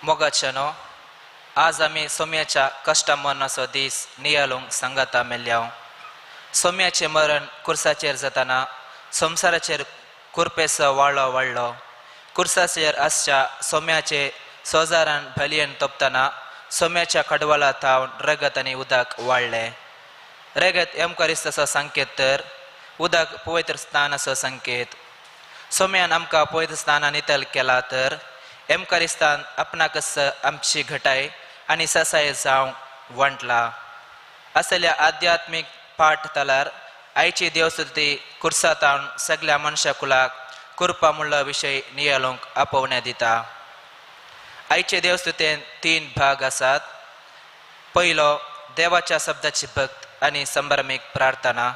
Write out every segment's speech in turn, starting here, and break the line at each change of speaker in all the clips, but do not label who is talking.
मोगाच्यानो, आज आमी सोम्याच्या कश्टा मरणाचो दीस नियाळूंक सांगाता मेल्ल्याव. सोम्याचें मरण कुर्साचेर जाताना संवसाराचेर कुरपेचो वाळो वाडलो. कुर्साचेर आसच्या सोम्याचे सोजारान भलयेन तोपतना सोम्याच्या कडवाला थावन रगत आनी उदक वाडलें. रगत एमकारिस्ताचो संकेत तर उदक पवित्र स्थानाचो संकेत. सोम्यान आमकां पवित्र स्थानान नितल केला तर एमकारिस्तान आपणाकच आमची घटाय आनी ससाय जावंक वांटला. असल्या आध्यात्मीक पाठ तलार आयची देवस्तुती कुर्सातावन सगल्या मनशा कुलाक कुरपा म्हणलो विशय नियाळूंक आपोवण्या दिता. आयचे देवस्तुतेन 3 भाग आसात. पयलो, देवाच्या शब्दाची भक्त आनी संभ्रमीक प्रार्थना.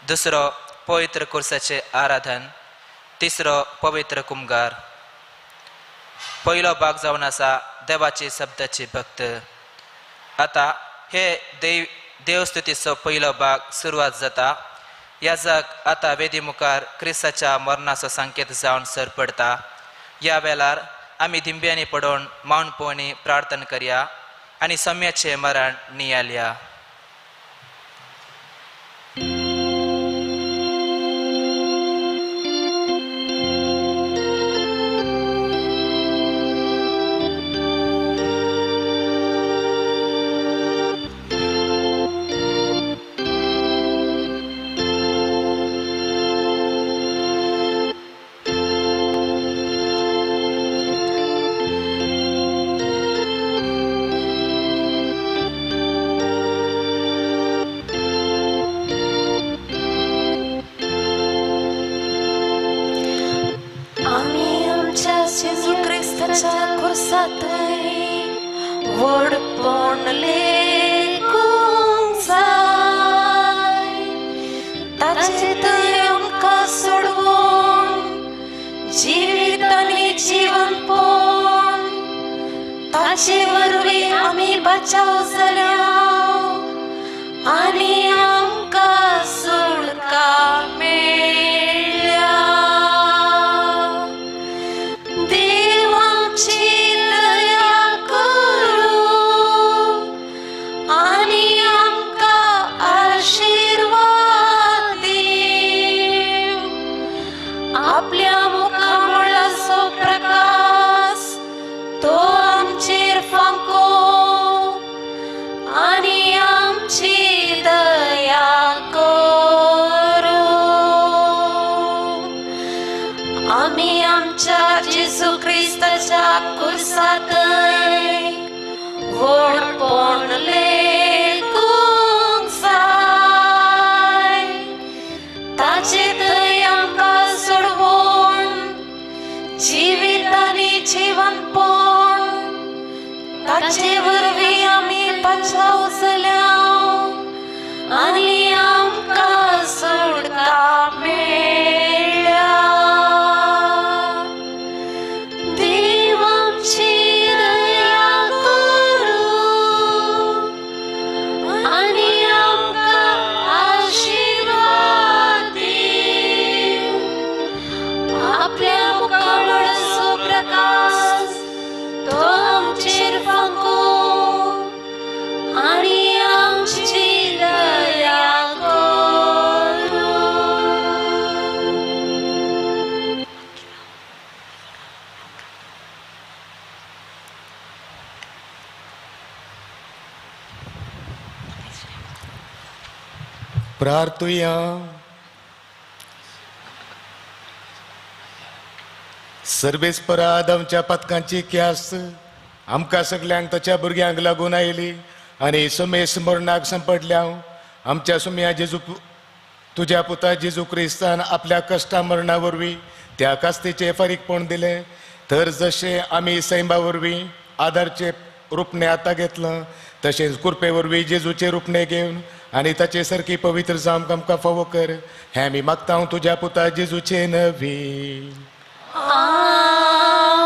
दुसरो, पवित्र कुर्साचे आराधन. तिसरो, पवित्र कुमगार. पयलो भाग जावन आसा देवाची शब्दाची भक्त. आतां हे देवस्तुतीचो पयलो भाग सुरवात जाता. याजक आतां वेदी मुखार क्रिस्ताच्या मरणाचो संकेत जावन सर पडता. ह्या वेळार आमी दिंब्यांनी पडोवन मौनपणी प्रार्थना करया आनी सम्याचें मरण नियालया.
प्रार्थुया. सर्वेस्परा आमच्या पातकांची ख्यास्त आमकां सगल्यांक ताच्या भुरग्यांक लागून आयली आनी सुमेस मरणाक सांपडल्या. आमच्या सुम्या जेजू तुज्या पुता जेजू क्रिस्तान आपल्या कश्टा मरणा वरवीं त्या कास्तीचें फारीकपण दिलें, तर जशें आमी सैमा वरवीं आदारचें रुपणें आतां घेतलां तशेंच कृपे वरवीं जेजूचें रुपणें घेवन आनी ताचे सारकी पवित्र जावंक आमकां फावो कर, हें आमी मागता तुज्या पुता जेजूचे नवी.
आमेन.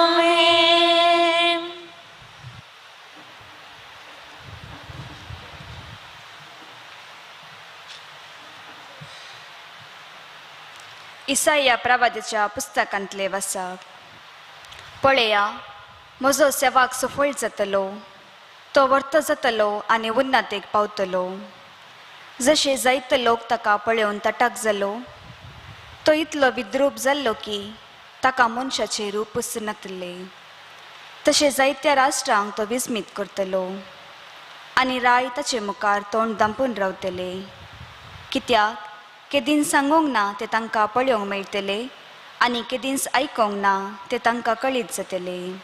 इसाया प्रवादाच्या पुस्तकांतले वसक. पळया,
म्हजो सेवाक सफळ जातलो, तो वर्त जातलो आनी उन्नतेक पावतलो. जशे जायते लोक ताका पळोवन तटाक जालो, तो इतलो विद्रूप जाल्लो की ताका मनशाचें रूपच नातलें. तशें जायत्या राष्ट्रांक तो विस्मीत करतलो आनी राय ताचे मुखार तोंड दांपून रावतले. कित्याक केदीन सांगूंक ना तें तांकां पळोवंक मेळटलें आनी केदींच आयकोंक ना तें तांकां कळीत जातलें.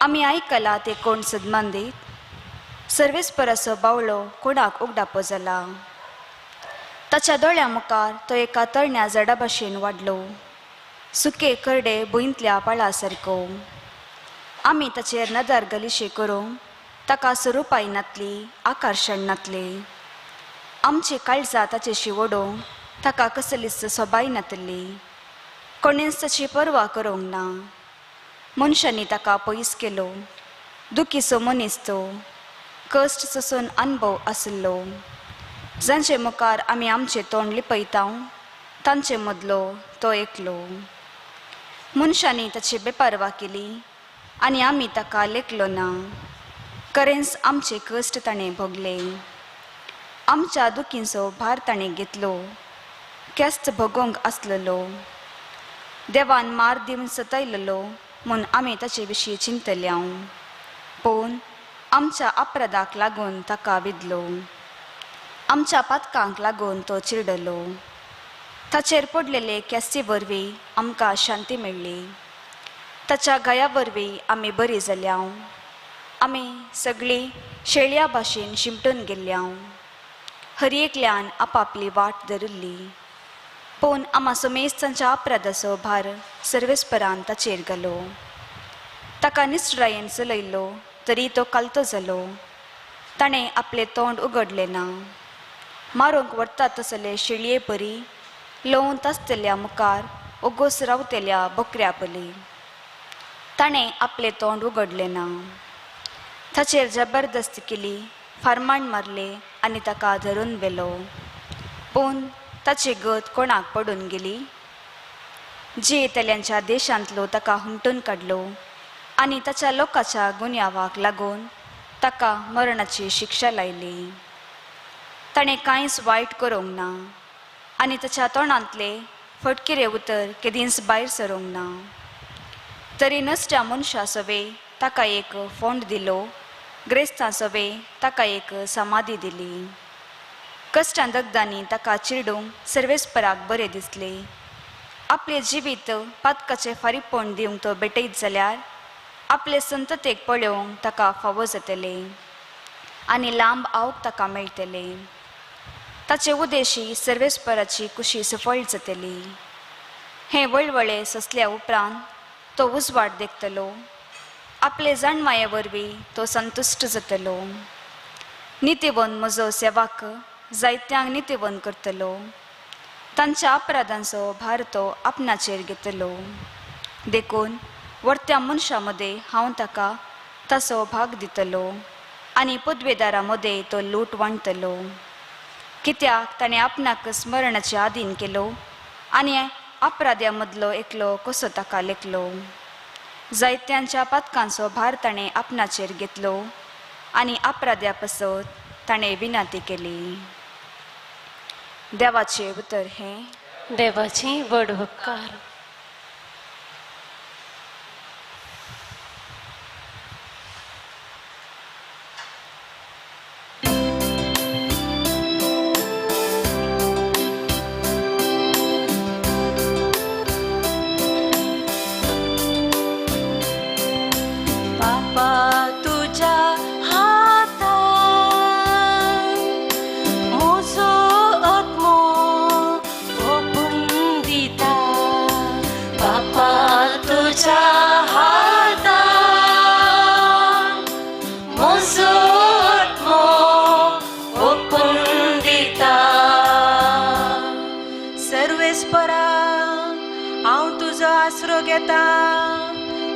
आमी आयकलां तें कोण सदमान दीत? सर्वेस्पराचो बावळो कोणाक उगडापो जाला? ताच्या दोळ्या मुखार तो एका तरण्या झाडा भाशेन वाडलो, सुके करडे भुंयतल्या पाळा सारको. आमी ताचेर नदर गलिशे करूंक ताका स्वरुपाय नातली, आकर्शण नातलें. आमचे काळजां ताचेशी ओडूंक ताका कसलीच सोबाय नातली. कोणेंच ताची पर्वा करूंक ना. मनशांनी ताका पयस केलो. दुखीचो मनीस तो, कश्ट सोसून अणभव आशिल्लो. जांचे मुखार आमी आमचें तोंड लिपयता तांचे मदलो तो एकलो. मनशांनी ताची बेपर्वा केली आनी आमी ताका लेखलो ना. खरेंच आमचे कश्ट ताणें भोगले, आमच्या दुखींचो भार ताणें घेतलो, केस्त भोगोंक आसलेलो. देवान मार दिवन सतयलेलो म्हूण आमी ताचे विशीं चिंतल्या, पूण आमच्या अपराधाक लागून ताका विदलो, आमच्या पातकांक लागून तो चिरडलो. ताचेर पडलेले केस्ती वरवीं आमकां शांती मेळ्ळी, ताच्या गाया वरवीं आमी बरी जाल्या. आमी सगळीं शेळया भाशेन शिमटून गेल्ल्या, हर एकल्यान आपापली वाट धरिल्ली. पूण आमा समेस्तांच्या अपराधाचो भार सर्वेस्परान ताचेर घालो. ताका निश्ठुरायेन चलयलो तरी तो कालतो जालो. ताणें आपलें तोंड उगडलें ना. मारूंक व्हरता तसले शेळये परी लोवंत आसतल्या मुखार ओगोस रावतल्या बकऱ्या पली ताणें आपलें तोंड उगडलें ना. ताचेर जबरदस्त केली, फारमाण मारले आनी ताका धरून व्हेलो. पूण ताची गत कोणाक पडून गेली? जियेतल्यांच्या देशांतलो ताका हुमटून काडलो आनी ताच्या लोकांच्या गुन्यांवाक लागून ताका मरणाची शिक्षा लायली. ताणें कांयच वायट करूंक ना आनी ताच्या तोंडांतले फटकिरे उतर केदींच भायर सरूंक ना. तरी नश्ट्या मनशा सवे ताका एक फोंड दिलो, ग्रेस्तां सवे ताका एक समाधी दिली. कश्टां दगदांनी ताका चिरडूंक सर्वेस्पराक बरें दिसलें. आपलें जिवीत पातकाचें फारीकपण दिवंक तो भेटयत जाल्यार आपले संततेक पळोवंक ताका फावो जातलें आनी लांब आवक ताका मेळटलें. ताचे उदेशी सर्वेस्पराची कुशी सफळ जातली. हें वळवळे सोंसल्या उपरांत तो उजवाड देखतलो. आपले जाणमाये वरवीं तो संतुश्ट जातलो. नितीवन म्हजो सेवाक जायत्यांक नितीवन करतलो. तांच्या अपराधांचो भार तो आपणाचेर घेतलो. देखून वर्त्या मनशां मदें हांव ताका ताचो भाग दितलो आनी पदवेदारां मदें तो लूट वांटतलो. कित्याक ताणें आपणाक स्मरणाचे आदीन केलो आनी अपराध्या मदलो एकलो कसो ताका लेखलो. जायत्यांच्या पातकांचो भार ताणें आपणाचेर घेतलो आनी अपराध्या पासत ताणें विनंती केली. देवाचें उतर हें.
देवाची व्हड उपकार.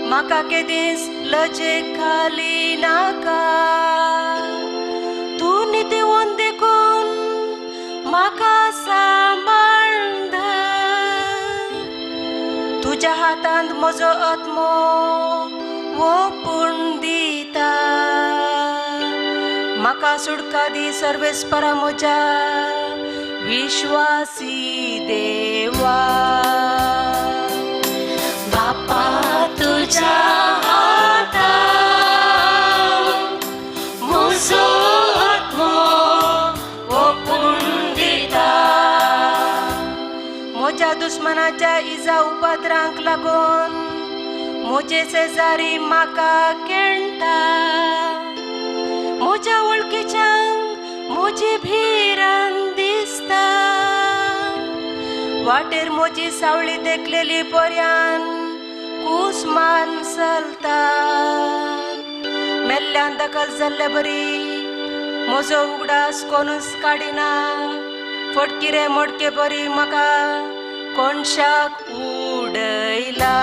म्हाका केदींच लजेक घाली नाका, तूं नितीवन देखून म्हाका सांबाळ धर. तुज्या हातांत म्हजो आत्मो ओपून सुटका दी सर्वेस्परा म्हज्या विश्वासी देवा.
बापा तुझ्या हातान म्हजो आत्मो ओंपून दिता.
म्हज्या दुस्मनाच्या इजा उपद्रांक लागून म्हजे शेजारी म्हाका केणटा. म्हज्या वळखीच्यांक म्हजी भिरांत दिसता. वाटेर म्हजी सावळी देखलेली पर्यान कूस मान चलता. मेल्ल्यान दखल जाल्ले बरी म्हजो उगडास कोणूच काडिना. फटकिरे मोडके बरी म्हाका कोणशाक उडयला.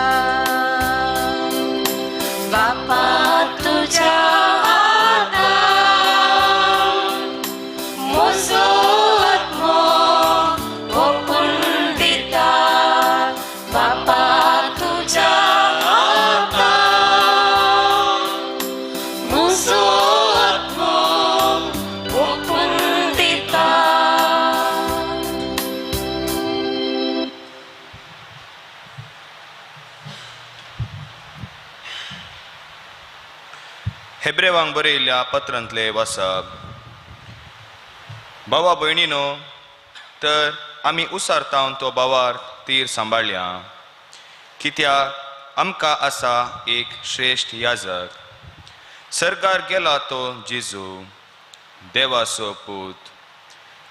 बापा तुझ्या हातान म्हजो आत्मो ओंपून दिता. बापा तुझ्या हातान म्हजो आत्मो ओंपून दिता.
हेब्रेवांक बरयल्ल्या पत्रांतले वाचप. भावा भयणीनो, तर आमी उसारतावन तो भावार तीर सांबाळया, कित्याक आमकां आसा एक श्रेश्ठ याजक, सरकार गेला तो जेजू, देवाचो पूत,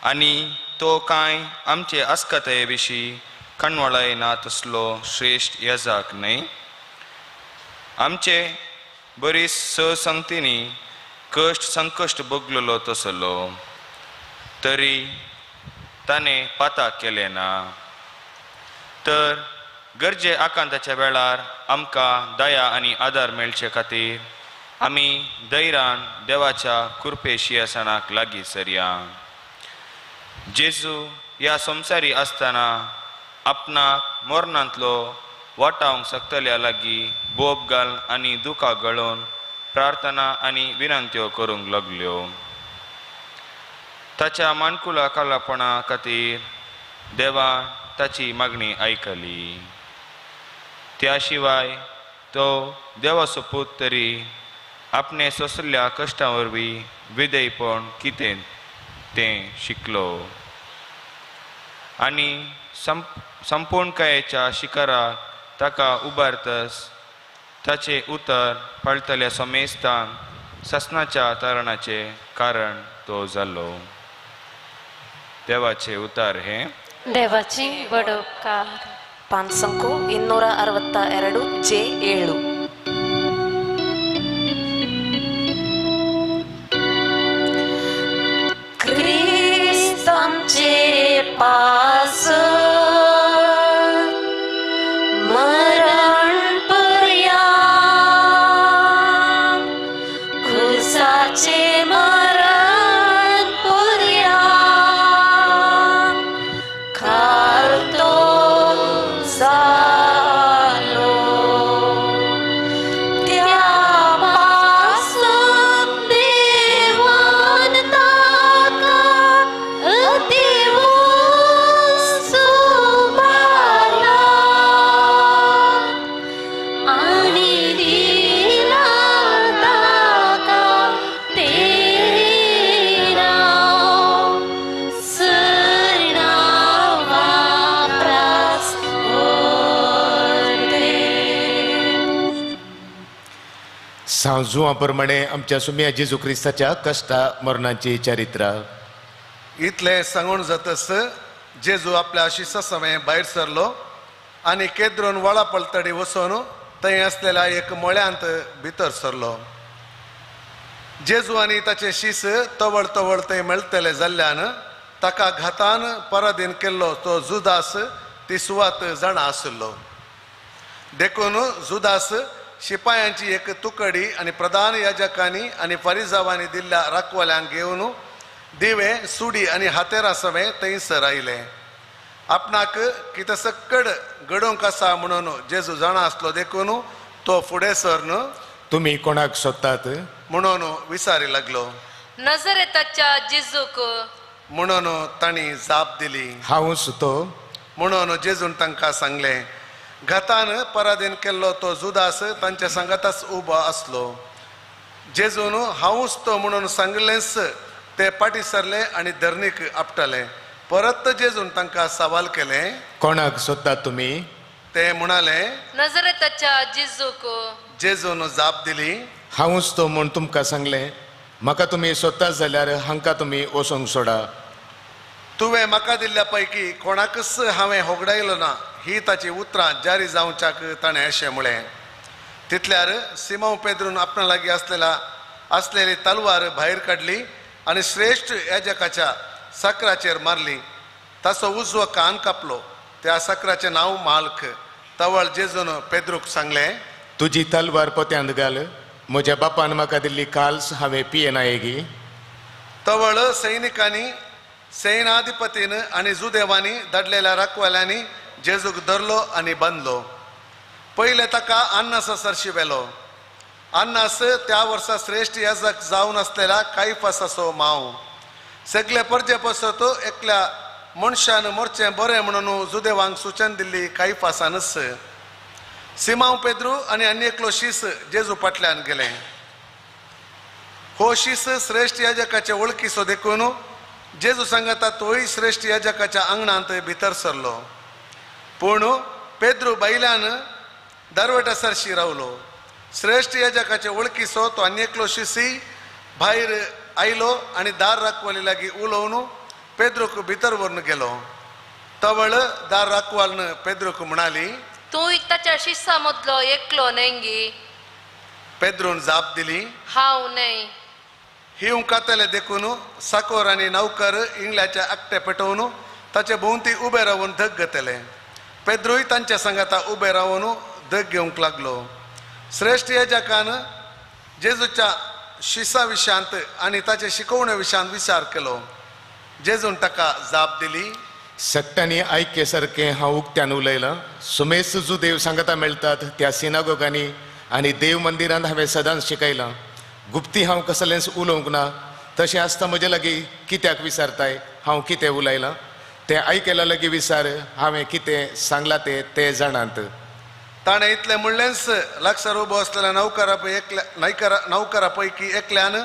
आनी तो कांय आमचे आस्कताये विशीं कणवळाय ना तसलो श्रेश्ठ याजक न्हय. आमचे बरीच संगतींनी कश्ट संकश्ट भोगलेलो तसलो, तरी ताणें पाता केलें ना. तर गरजे आकांताच्या वेळार आमकां दया आनी आदार मेळचे खातीर आमी धैर्यान देवाच्या कृपे शिंयासनाक लागीं सरया. जेजू ह्या संवसारी आसतना आपणाक मरणांतलो वाटावंक शकतल्या लागीं बोब घाल आनी दुकां गळोवन प्रार्थना आनी विनंत्यो करूंक लागल्यो. ताच्या मानकुला कालापणा खातीर देवान ताची मागणी आयकली. त्या शिवाय तो देवाचो पूत तरी आपणे सोंसल्या कश्टां वरवीं विधेयपण कितें तें शिकलो आनी संपूर्णकायेच्या शिखराक ताका उबारतस ताचें उतर पाळटल्या समेस्तांक सासणाच्या तरणाचें कारण तो जालो. देवाचें उतर हें.
देवाची व्हड उपकार.
ಪಾನ್ಸಂಕು 262 ಜೆ 7.
क्रिस्तांचे पास मरण पर्यान खुर्साचे मरण पर्यान खालतो जालो. त्या पासून देवान ताका अतिउंच उबारला आनी दिला ताका तें नांव सरनांवा प्रास व्हडलें.
सांजुआ प्रमाणे आमच्या सुम्या जेजू क्रिस्ताच्या कश्टा मरणाची चरित्र.
इतलें सांगून जातस जेजू आपल्या शिसा समय भायर सरलो आनी केद्रोन वळा पलतडी वचून थंय आसलेल्या एक मळ्यांत भितर सरलो. जेजू आनी ताचे शीस तवळ तवळ थंय मेळटले जाल्ल्यान ताका घातान पराधीन केल्लो तो जुदास ती सुवात जाणा आशिल्लो. देखून जुदास शिपायांची एक तुकडी आनी प्रधान याजकांनी आनी फरिजावांनी दिल्ल्या राखवाल्यांक घेवन दिवे सुडी आनी हातेरा समेत थंयसर आयले. आपणाक कितें सक्कड घडोवंक आसा म्हणून जेजू जाणा आसलो देखून तो फुडें सरन
तुमी कोणाक सोदतात
म्हणून विचारी लागलो.
नजरेताच्या जेजूक.
म्हणून तांणी जाप दिली,
हांवूच तो.
म्हणून जेजून तांकां सांगलें, घातान पराधीन केल्लो तो जुदास तांच्या सांगाताच उबो आसलो. जेजून हांवूच तो म्हणून सांगलेंच ते फाटीं सरले आनी धरणीक आपटले. परत जेजून तांकां सवाल केलें,
कोणाक सोदतात तुमी?
ते म्हणाले,
नजरेताच्या जेजूक.
जेजून जाप दिली,
हांवूच तो म्हूण तुमकां सांगलें. म्हाका तुमी सोदतात जाल्यार हांकां तुमी वचोंक सोडा.
तुवें म्हाका दिल्ल्या पैकी कोणाकच हांवें होगडायलो ना, ही ताची उतरां जारी जावच्याक ताणें अशें म्हळें. तितल्यार सिमांव पेद्रून आपणा लागीं आसलेली तलवार भायर काडली आनी श्रेश्ठ याजकाच्या साकराचेर मारली. ताचो उजवो कान कापलो. त्या साकराचें नांव माल्क. तवळ जेजून पेद्रूक सांगलें,
तुजी तलवार पोत्यांत घाल. म्हज्या बापान म्हाका दिल्ली काल्स हांवें पियेनायगी.
तवळ सैनिकांनी, सैनाधिपतीन आनी जुदेवांनी धाडलेल्या राखवाल्यांनी जेजूक धरलो आनी बांदलो. पयले ताका अन्नासा सरशी व्हेलो. अन्नास त्या वर्सा श्रेश्ठ याजक जावन आसलेल्या कायफासाचो मांव. सगळे परजे पसत एकल्या मनशान मोरचें बरें म्हणून जुदेवांक सुचन दिल्ली कायफासानच. सिमांव पेद्रू आनी आनी एकलो शीस जेजू फाटल्यान गेले. हो शीस श्रेश्ठ याजकाचे वळखीचो देखून जेजू सांगता तोय श्रेश्ठ याजकाच्या आंगणांत भितर सरलो. पूण पेद्रू भायल्यान दरवटा सरशी रावलो. श्रेश्ठ याजकाचे वळखीचो तो आनी एकलो शिसी भायर आयलो आनी दार राखवाली लागीं उलोवन पेद्रूक भितर व्हरून गेलो. तवळ दार राखवालन पेद्रूक म्हणाली,
तूं ताच्या शिसा मदलो एकलो न्हय.
पेद्रून जाप दिली,
हांव न्हय.
ही कातले देखून साकोर आनी नौकर इंगल्याचे आकटे पेटोवन ताचे भोंवती उबे रावन धग घेतले. पेद्रूय तांच्या सांगाता उबे रावन धग घेवंक लागलो. श्रेश्ठ याजकान जेजूच्या शिसा विशयांत आनी ताचे शिकवणे विशयांत विचार केलो. जेजून ताका जाप दिली,
सट्टांनी आयके सारकें हांव उक्त्यान उलयलां. सुमेस्त जुदेव सांगता मेळटात त्या सिनागोगांनी आनी देव मंदिरांत हांवें सदांच शिकयलां. गुप्ती हांव कसलेंच उलोवंक ना. तशें आसता म्हजे लागीं कित्याक विचारताय हांव कितें उलयलां तें आयकल्या लागीं विचार, हांवें कितें सांगलां तें ते जाणात.
ताणें इतलें म्हणलेंच लागसार उबो आसलेल्या नौकरा पैकी एकल्यान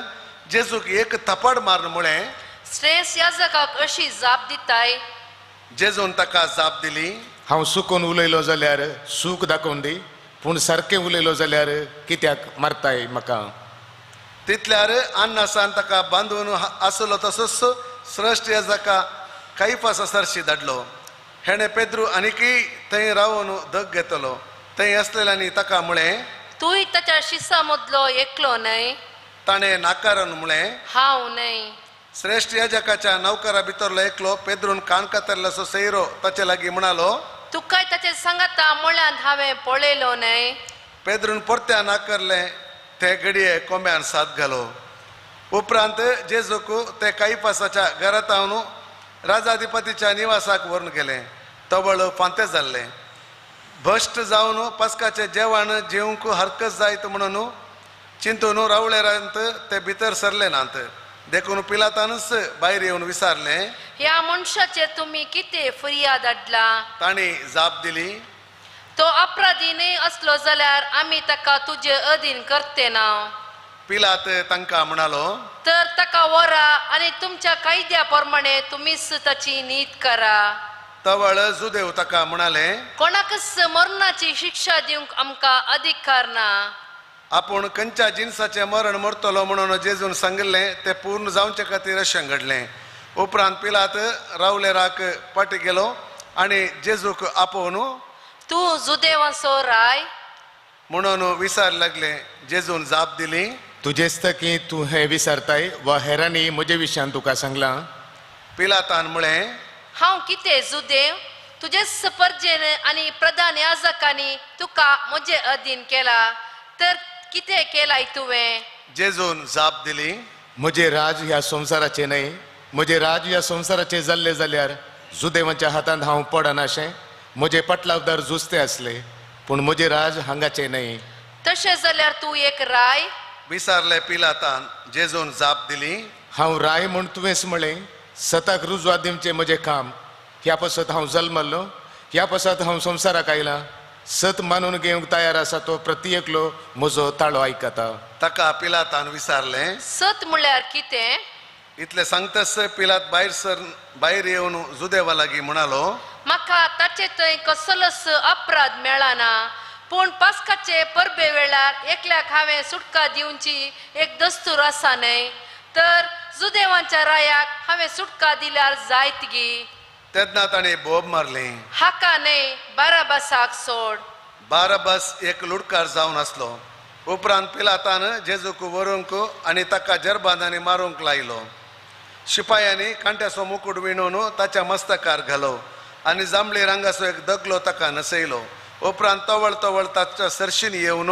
जेजूक एक थपाड मारून म्हळें,
श्रेश्ठ याजकाक अशी जाप दिताय.
जेजून ताका जाप दिली,
हांव सुकून उलयलो जाल्यार सूख दाखोवन दी, पूण सारकें उलयलो जाल्यार कित्याक मारताय म्हाका?
तितल्यार अन्नासान ताका बांदून आसलो तसोच श्रेश्ठ याजका कायफासा सरशी धाडलो. हेणें पेद्रू आनीकय थंय रावन धग घेतलो. थंय आसलेल्यांनी ताका म्हळें,
तूंय ताच्या शिसा मदलो एकलो न्हय.
ताणें नाकारान म्हळें,
हांव न्हय.
श्रेश्ठ याजकाच्या नौकरा भितरलो एकलो पेद्रून कान कातरल्याचो सैरो ताचे लागीं म्हणालो,
तुकाय ताचे सांगाता म्हळ्यान हांवें पळयलो न्हय.
पेद्रून परत्या नाकारलें. ते घडये कोंब्यान साथ घालो. उपरांत जेजूक ते कायफासाच्या घरांत हांव राजाधिपतीच्या निवासाक व्हरून गेले. तवळ फांते जाल्ले. भश्ट जावन पास्काचें जेवण जेवंक हरकत जायत म्हणून चिंतून रावळेरांत ते भितर सरले नात. देखून पिलातानच भायर येवन विचारलें,
ह्या मनशाचेर तुमी कितें फिर्याद हाडला?
तांणी जाप दिली,
तो अपराधी न्हय असलो जाल्यार आमी ताका तुजे अधीन करते ना.
पिलात तांकां म्हणालो,
तर ताका व्हरा आनी तुमच्या कायद्या प्रमाणे तुमीच ताची नीत करा.
तवळ जुदेव ताका म्हणाले,
कोणाकच मरणाची शिक्षा दिवंक आमकां अधिकार ना.
आपूण खंयच्या जिनसाचें मरण मरतलो म्हणून जेजून सांगिल्लें तें पूर्ण जावचे खातीर अशें घडलें. उपरांत पिलात रावलेराक फाटीं गेलो आनी जेजूक आपोवन,
तूं जुदेवांचो राय
म्हणून विचार लागले. जेजून जाप दिली,
तुजेच की तूं हें विचारताय वा हेरांनी म्हजे विशयान तुका सांगलां?
पिलातान म्हळें,
हांव कितें जुदेव? तुजेच परजेन आनी प्रधान याजकांनी तुका म्हजे अधीन केला, तर कितें केलाय तुवें?
जेजून जाप दिली,
म्हजें राज ह्या संवसाराचें न्हय. म्हजें राज ह्या संवसाराचें जाल्लें जाल्यार जुदेवांच्या हातांत हांव पडनाशें. म्हजे पटलावदार जुस्ते आसले, पूण म्हजें राज हांगाचें न्हय.
तशें जाल्यार तूं एक राय?
विचारलें पिलातान. जेजून जाप दिली,
हांव राय म्हूण तुवेंच म्हळें. सताक रुजवात दिवचें म्हजें काम. ह्या पासत हांव जल्मल्लो, ह्या पासत हांव संवसाराक आयलां. सत मानून घेवंक तयार आसा तो प्रति एकलो म्हजो ताळो आयकता.
ताका पिलातान विचारलें,
सत म्हणल्यार कितें?
इतलें सांगतास पिलात भायर येवन जुदेवा लागीं म्हणालो,
म्हाका ताचे थंय कसलोच अपराध मेळना, पूण पास्काचे परबे वेळार एकल्याक हांवें सुटका दिवची एक दस्तूर आसा न्हय, तर जुदेवांच्या रायाक हांवें सुटका दिल्यार जायत गी?
तेन्ना ताणें बोब मारली,
हाका न्हय, बाराबासाक सोड.
बाराबास एक लुडकार जावन आसलो. उपरांत पिलातान जेजूक व्हरूंक आनी ताका जरबांदांनी मारूंक लायलो. शिपायांनी कांट्याचो मुकूट विणून ताच्या मस्तकार घालो आनी जांबळी रंगाचो एक दगलो ताका नसयलो. उपरांत तवळ तवळ ताच्या सरशीन येवन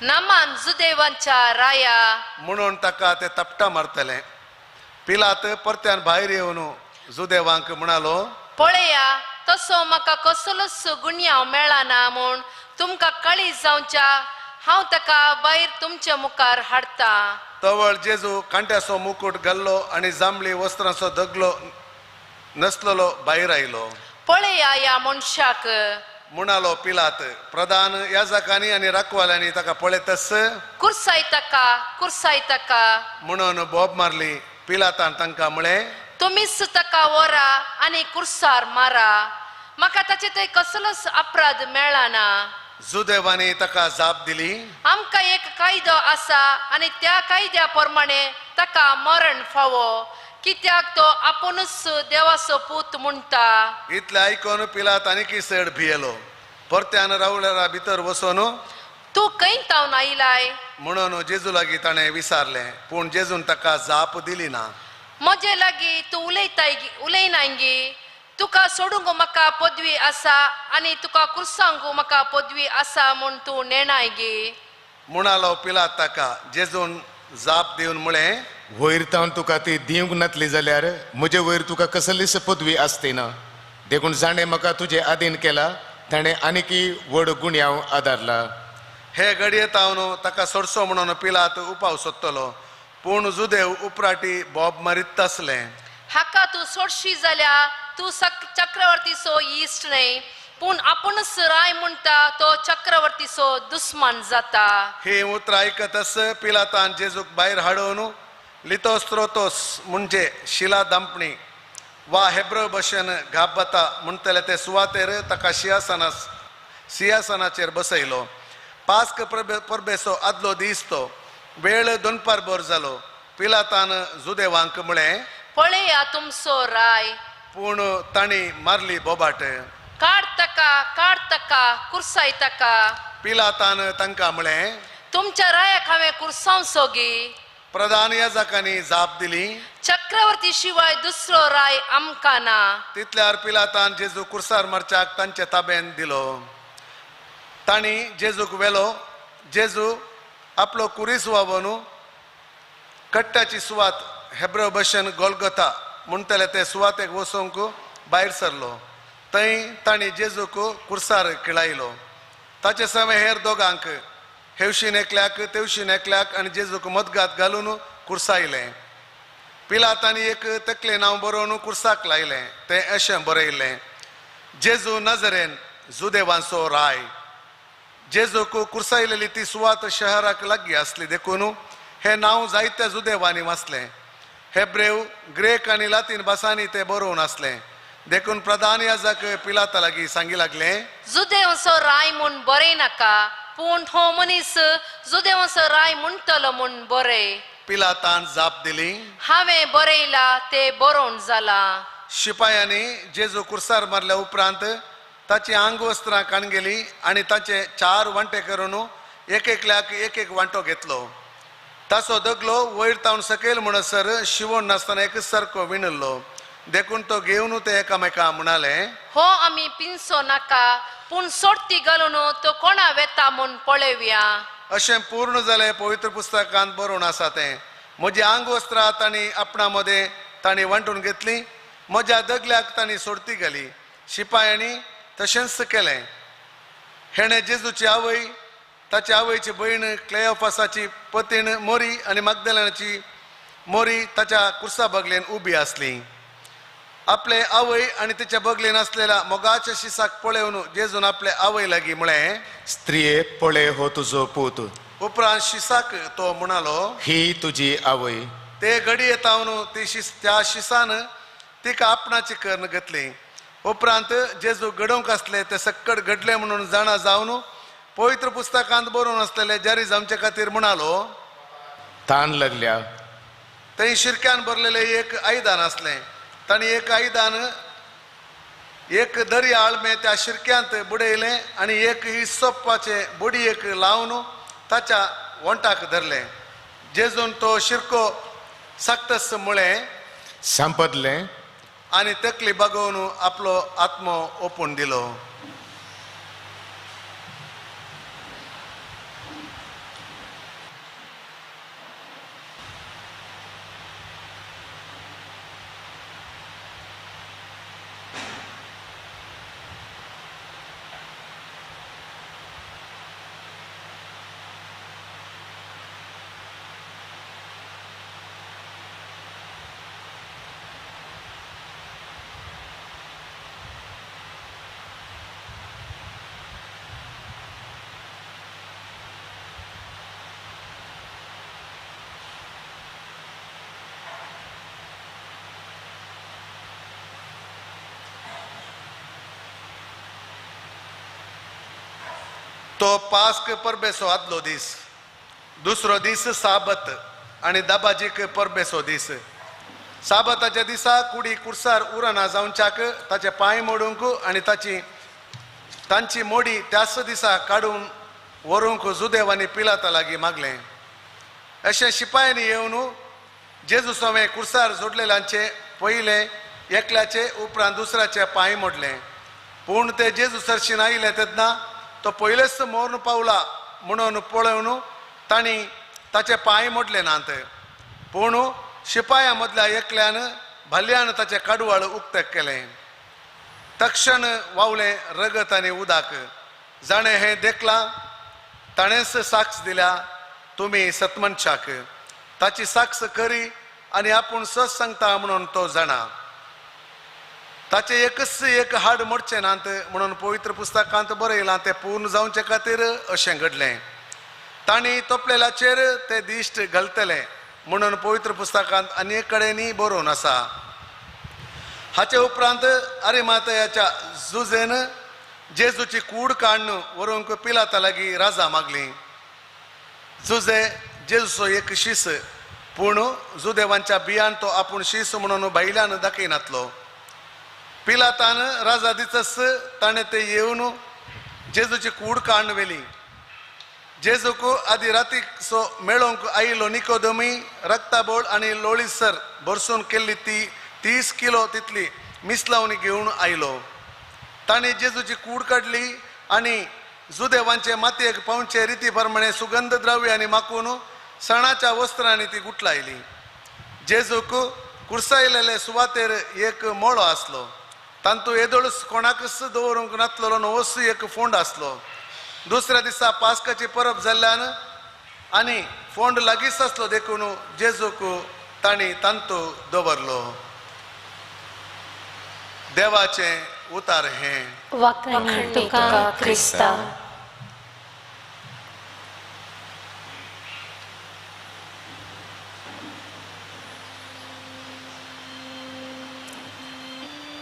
नामान जुदेवांच्या राया
म्हणून ताका ते तपटा मारतले. पिलात परत्यान भायर येवन जुदेवांक म्हणालो,
पळया तसो म्हाका कसलोच गुन्यांव मेळना म्हूण तुमकां कळी जावच्या हांव ताका भायर तुमच्या मुखार हाडटा.
तवळ जेजू कांट्याचो मुकूट घाल्लो आनी जांबळी वस्त्रांचो दगलो नसलेलो भायर आयलो.
पळया ह्या मनशाक
म्हणालो पिलात. प्रधान याजकांनी आनी राखवाल्यांनी ताका पळयतच
कुर्साय ताका, कुर्साय ताका
म्हणून बोब मारली. पिलातान तांकां म्हळें,
तुमीच ताका व्हरा आनी कुर्सार मारा, म्हाका ताचे थंय कसलोच अपराध मेळना.
जुदेवांनी ताका जाप दिली,
आमकां एक कायदो आसा आनी त्या कायद्या प्रमाणे ताका मरण फावो, कित्याक तो आपुणूच देवाचो पूत म्हणटा.
इतलें आयकून पिलात आनीकय चड भियेलो. परत्यान रावळेरा भितर वचून
तूं खंय तावन आयलाय
म्हणून जेजू लागीं ताणें विचारलें, पूण जेजून ताका जाप दिली ना.
म्हजे लागीं तूं उलयताय उलयनाय गी? तुका सोडूंक म्हाका पदवी आसा आनी तुका कुर्सांक म्हाका पदवी आसा म्हूण तूं नेणाय गी?
म्हणालो पिलात ताका. जेजून जाप दिवन म्हळें,
वयर तावन तुका ती दिवंक नातली जाल्यार म्हजे वयर तुका कसलीच पदवी आसती ना. देखून जाणें म्हाका तुजे आदीन केला ताणें आनीकय व्हड गुन्यांव आदारला.
हे घडये तावन ताका सोडचो म्हणून पिलात उपाव सोदतलो, पूण जुदेव उपराटी बोब मारीत आसले.
हाका तूं सोडशी जाल्यार तूं चक्रवर्तीचो इश्ट न्हय, पूण आपुणूच राय म्हणटा तो चक्रवर्तीचो दुस्मान जाता.
ही उतरां आयकतच पिलातान जेजूक भायर हाडून लितोस्त्रोतोस म्हणजे शिला दांपणी वा हेब्रो भशेन गाब्बता म्हणटले ते सुवातेर ताका सिंहासनाचेर बसयलो. पास्क परबेचो आदलो दीस तो वेळ दोनपार भर जालो. पिलातान जुदेवांक म्हळें,
पळया तुमचो राय.
पूण तांणी मारली बोबाट,
काड ताका, काड ताका, कुर्साय ताका.
पिलातान तांकां म्हळें,
तुमच्या रायाक हांवें कुर्सावचो गी?
प्रधान याजकांनी जाप दिली,
चक्रवर्ती शिवाय दुसरो राय आमकां ना.
तितल्यार पिलातान जेजू कुर्सार मारच्याक तांचे ताब्यान दिलो. तांणी जेजूक व्हेलो. जेजू आपलो कुरीस वावोन कट्ट्याची सुवात हेब्रो भशेन गोलगोथा म्हणटले ते सुवातेक वचूंक भायर सरलो. थंय तांणी जेजूक कुर्सार खिळायलो. ताचे सवे हेर दोगांक, हेवशीन एकल्याक तेवशीन एकल्याक, आनी जेजूक मदगात घालून कुर्सायलें. पिलातांनी एक तकले नांव बरोवन कुर्साक लायलें. तें अशें बरयलें, जेजू नजरेन जुदेवांचो राय. जेजूक कुर्सायलेली ती सुवात शहराक लागीं आसली, देखून हें नांव जायत्या जुदेवांनी वाचलें. हेब्रेव, ग्रेक आनी लातीन भासांनी तें बरोवन आसलें. देखून प्रधान याजक पिलाता लागीं सांगी लागले,
जुदेवांचो राय म्हूण बरयनाका, पूण हो मनीस जुदेवांचो राय म्हणटलो म्हूण बरय.
पिलातान जाप दिली,
हांवें बरयलां तें बरोवन जालां.
शिपायांनी जेजू कुर्सार मारल्या उपरांत ताची आंगवस्त्रां काणगेली आनी ताचे 4 वांटे करून एक एकल्याक एक एक वांटो घेतलो. ताचो दगलो वयर तावन सकयल म्हणसर शिवण नासतना एक सारको विणिल्लो. देखून तो घेवन ते एकामेका म्हणाले,
हो आमी पिनसो नाका, पूण सोडती घालून तो कोणा वेता म्हूण पळोवया.
अशें पूर्ण जालें पवित्र पुस्तकांत बरोवन आसा तें. म्हजी आंगवस्त्रां तांणी आपणा मदें तांणी वांटून घेतली, म्हज्या दगल्याक तांणी सोडती घाली. शिपायांनी तशेंच केलें. हेणें जेजूची आवय, ताची आवयची भयण क्लेओफासाची पतीण मोरी आनी मागदेलाची मोरी ताच्या कुर्सा बगलेन उबी आसली. आपले आवय आनी तिच्या बगलेन आसलेल्या मोगाच्या शिसाक पळोवन जेजून आपले आवय लागीं म्हळें,
स्त्रिये पळय हो तुजो पूत.
उपरांत शिसाक तो म्हणालो,
ही तुजी आवय.
ते घडये तावन ती त्या शिसान तिका आपणाची कर्ण घेतली. उपरांत जेजू घडोवंक आसले ते सक्कड घडले म्हणून जाणा जावन पवित्र पुस्तकांत बरोवन आसलेले जारी जावचे खातीर म्हणालो,
तान लागल्या.
थंय शिरक्यान भरलेले एक आयदन आसलें. तांणी एक आयदन एक दर्या आळमें त्या शिरक्यांत बुडयलें आनी एक हिसोपाचे बोडयेक लावन ताच्या वंटाक धरलें. जेजून तो शिरको साकतस म्हळें,
सांपदलें
आनी तकली बागोवन आपलो आत्मो ओपून दिलो. तो पास्क परबेचो आदलो दीस, दुसरो दीस साबत आनी दाबाजीक परबेचो दीस. साबताच्या दिसा कुडी कुर्सार उरना जावच्याक ताचे पांय मोडूंक आनी तांची मोडी त्याच दिसा काडून व्हरूंक जुदेवांनी पिलाता लागीं मागलें. अशें शिपायांनी येवन जेजू सवें कुर्सार जोडलेल्यांचे पयले एकल्याचे उपरांत दुसऱ्याचे पांय मोडले. पूण ते जेजू सरशीन आयले तेन्ना तो पयलेच मोरून पावला म्हणून पळोवन तांणी ताचे पांय मोडले नात. पूण शिपाया मदल्या एकल्यान भाल्यान ताचें काडवाळ उक्तें केलें. तक्षण वावलें रगत आनी उदक. जाणें हें देखलां ताणेंच साक्ष दिल्या, तुमी सतमनशाक. ताची साक्ष खरी आनी आपूण सत सांगता म्हणून तो जाणा. ताचें एकच एक हाड मोडचें नात म्हणून पवित्र पुस्तकांत बरयलां तें पूर्ण जावचे खातीर अशें घडलें. तांणी तोपलेल्याचेर ते दिश्ट घालतले म्हणून पवित्र पुस्तकांत अनेक कडेनय बरोवन आसा. हाचे उपरांत अरिमातयाच्या जुजेन जेजूची कूड काडून व्हरूंक पिलाता लागीं राजा मागली. जुजे जेजूचो एक शीस, पूण जुदेवांच्या बियान तो आपूण शीस म्हणून भायल्यान दाखयनातलो. पिलातान राजा दितस ताणें ते येवन जेजूची कूड काडून व्हेली. जेजूक आदी रातीक सो मेळोवंक आयिल्लो निकोदमी रक्ताबोळ आनी लोळीसर भरसून केल्ली ती 30 किलो तितली मिसलावणी घेवन आयलो. ताणें जेजूची कूड काडली आनी जुदेवांचे मातयेक पावचे रिती प्रमाणे सुगंध द्रव्य आनी माकून सणाच्या वस्त्रांनी ती गुटलायली. जेजूक कुर्सायलेले सुवातेर एक मळो आसलो. तांतू येदोळच कोणाकच दवरूंक नातलेलो नवोच एक फोंड आसलो. दुसऱ्या दिसा पास्काची परब जाल्ल्यान आनी फोंड लागींच आसलो देखून जेजूक तांणी तांतू दवरलो. देवाचें उतार हें.
वाखाण तुका क्रिस्ता.